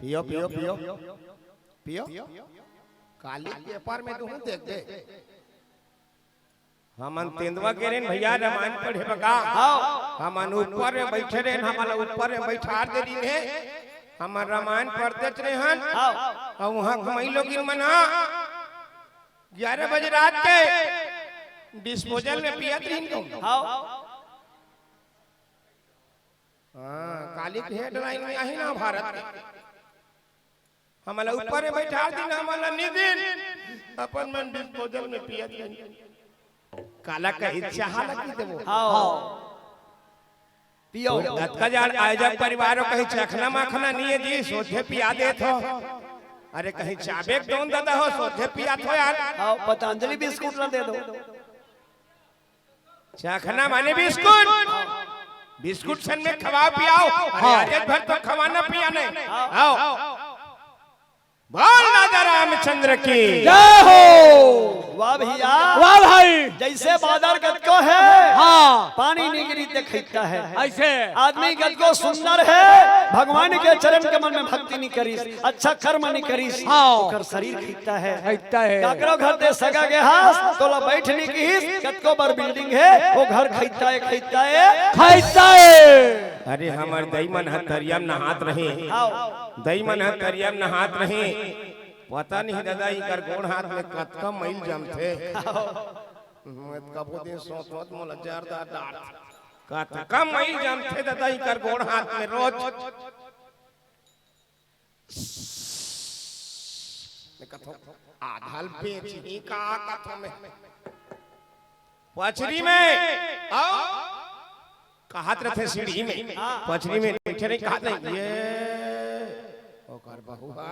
पियो, पियो, पियो। पियो। काली पेपर में तुहूँ देखबे। हमन तेंदुआ गे रहेन भइया रामायण पढ़े बर गा। हाँ। हमन ऊपर में बइठे रहेन, हमन ला ऊपर में बइठार दे रहिन हे। हमन रामायण पढ़तेच रहेन। हाँ। अउ उहाँ के मइलोगिन मन हा ग्यारह बजे रात के डिस्पोजल में पियत रहिन तो। हाँ। हाँ, काली के हेडलाइन में आही ना भारत के। हमन ला ऊपर में बइठार दिन, हमन ला नइ दिन, अपन मन डिस्पोजल में पियत रहिन। काला कही चाहा ला पी देबो। हाँ। पियो। अतका जान आयोजक परिवार हो कही चखना मखना नइ हे जी, सोझे पिया देत हो। अरे कही चाबे के दोन ददा हो, सोझे पियात हो यार। हाँ, पतंजलि बिस्कुट ला दे दो। चखना माने बिस्कुट। बिस्कुट सन में खवाओ पियाओ। अरे हाँ। आदेत भर तो खवाना पियाना हे। हाँ। आओ। बोल राजा रामचंद्र की। जय हो। वाह भैया। वाह भाई। जैसे बादर कतको हे, हाँ। पानी नइ गिरी ते खइता हे। ऐसे। आदमी कतको सुंदर हे, भगवान के चरण कमल में भक्ति नइ करिस, अच्छा कर्म नइ करिस, हाँ। ओकर शरीर खइता हे। खइता हे। काकरो घर ते सगा गे हस, तोला बइठ नइ किहिस, कतको बड़ building हे, ओ घर खइता हे, खइता हे। खइता हे। अरे हमर दई मन ह तरिया म नहात रहे। हाँ। दई मन ह तरिया म नहात रहे। पता नहीं दादा, इकर गोड़ हाथ में कतका मइल जमथे। मैं कभू दिन सोचवत मोला जर दा डांट। कतका मइल जमथे दादा, इकर गोड़ हाथ में रोज। मैं कथों, आधा ल बेच ही का कथों मैं। पचरी में, आओ। कहत रथे सीढ़ी में, हाँ। पचरी में बइठे रही, कहत रही, ये ओकर बहुआ,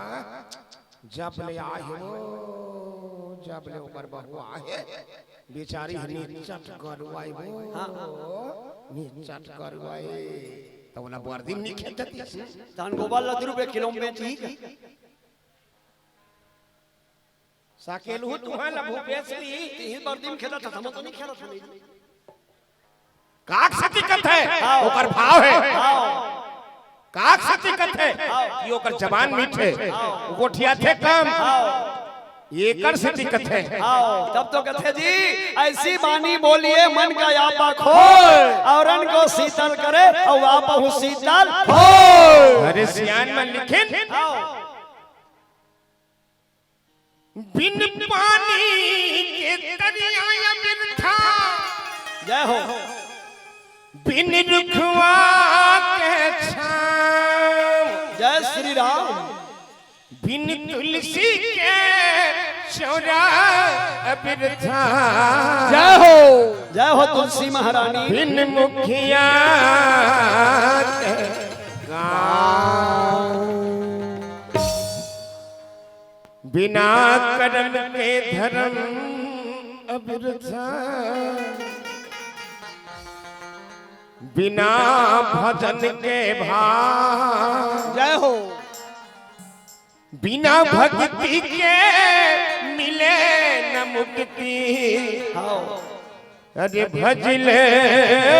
जब ले आए हे वो, जब ले ओकर बहुआ आए हे, बेचारी ह निचट गरुआई वो, हाँ। निचट गरुआई, त ओला बरदी म नइ खेदतिस। धान गोबर ला दू रुपये किलो में बेचही। साकेलहू तुहन ला भूपेश जी। तिही बरदी म खेदत हस, हम तो नइ खेदत हन। काक सेती कथे, हाँ। ओकर भाव हे। हाँ। काक सेती कथे, हाँ। कि ओकर जबान मीठ हे। हाँ। ओ गोठियाथे कम। हाँ। एकर सेती कथे। हाँ, तब तो कथे जी, ऐसी बानी बोलिए मन का आपा खोए, औरन को शीतल करे अउ आपहू शीतल होए। अरे सियान मन लिखिन। हाँ। बिन पानी के तरिया बिरथा। जय हो। बिन रुखवा के छाँव। जय श्री राम। बिन तुलसी के चौरा बिरथा। जय हो। जय हो तुलसी महारानी। बिन मुखिया के गाँव। बिना करम के धरम अबिरथा, बिना भजन के भाव। जय हो। बिना भक्ति के मिले न मुक्ति। हाँ। अरे भजले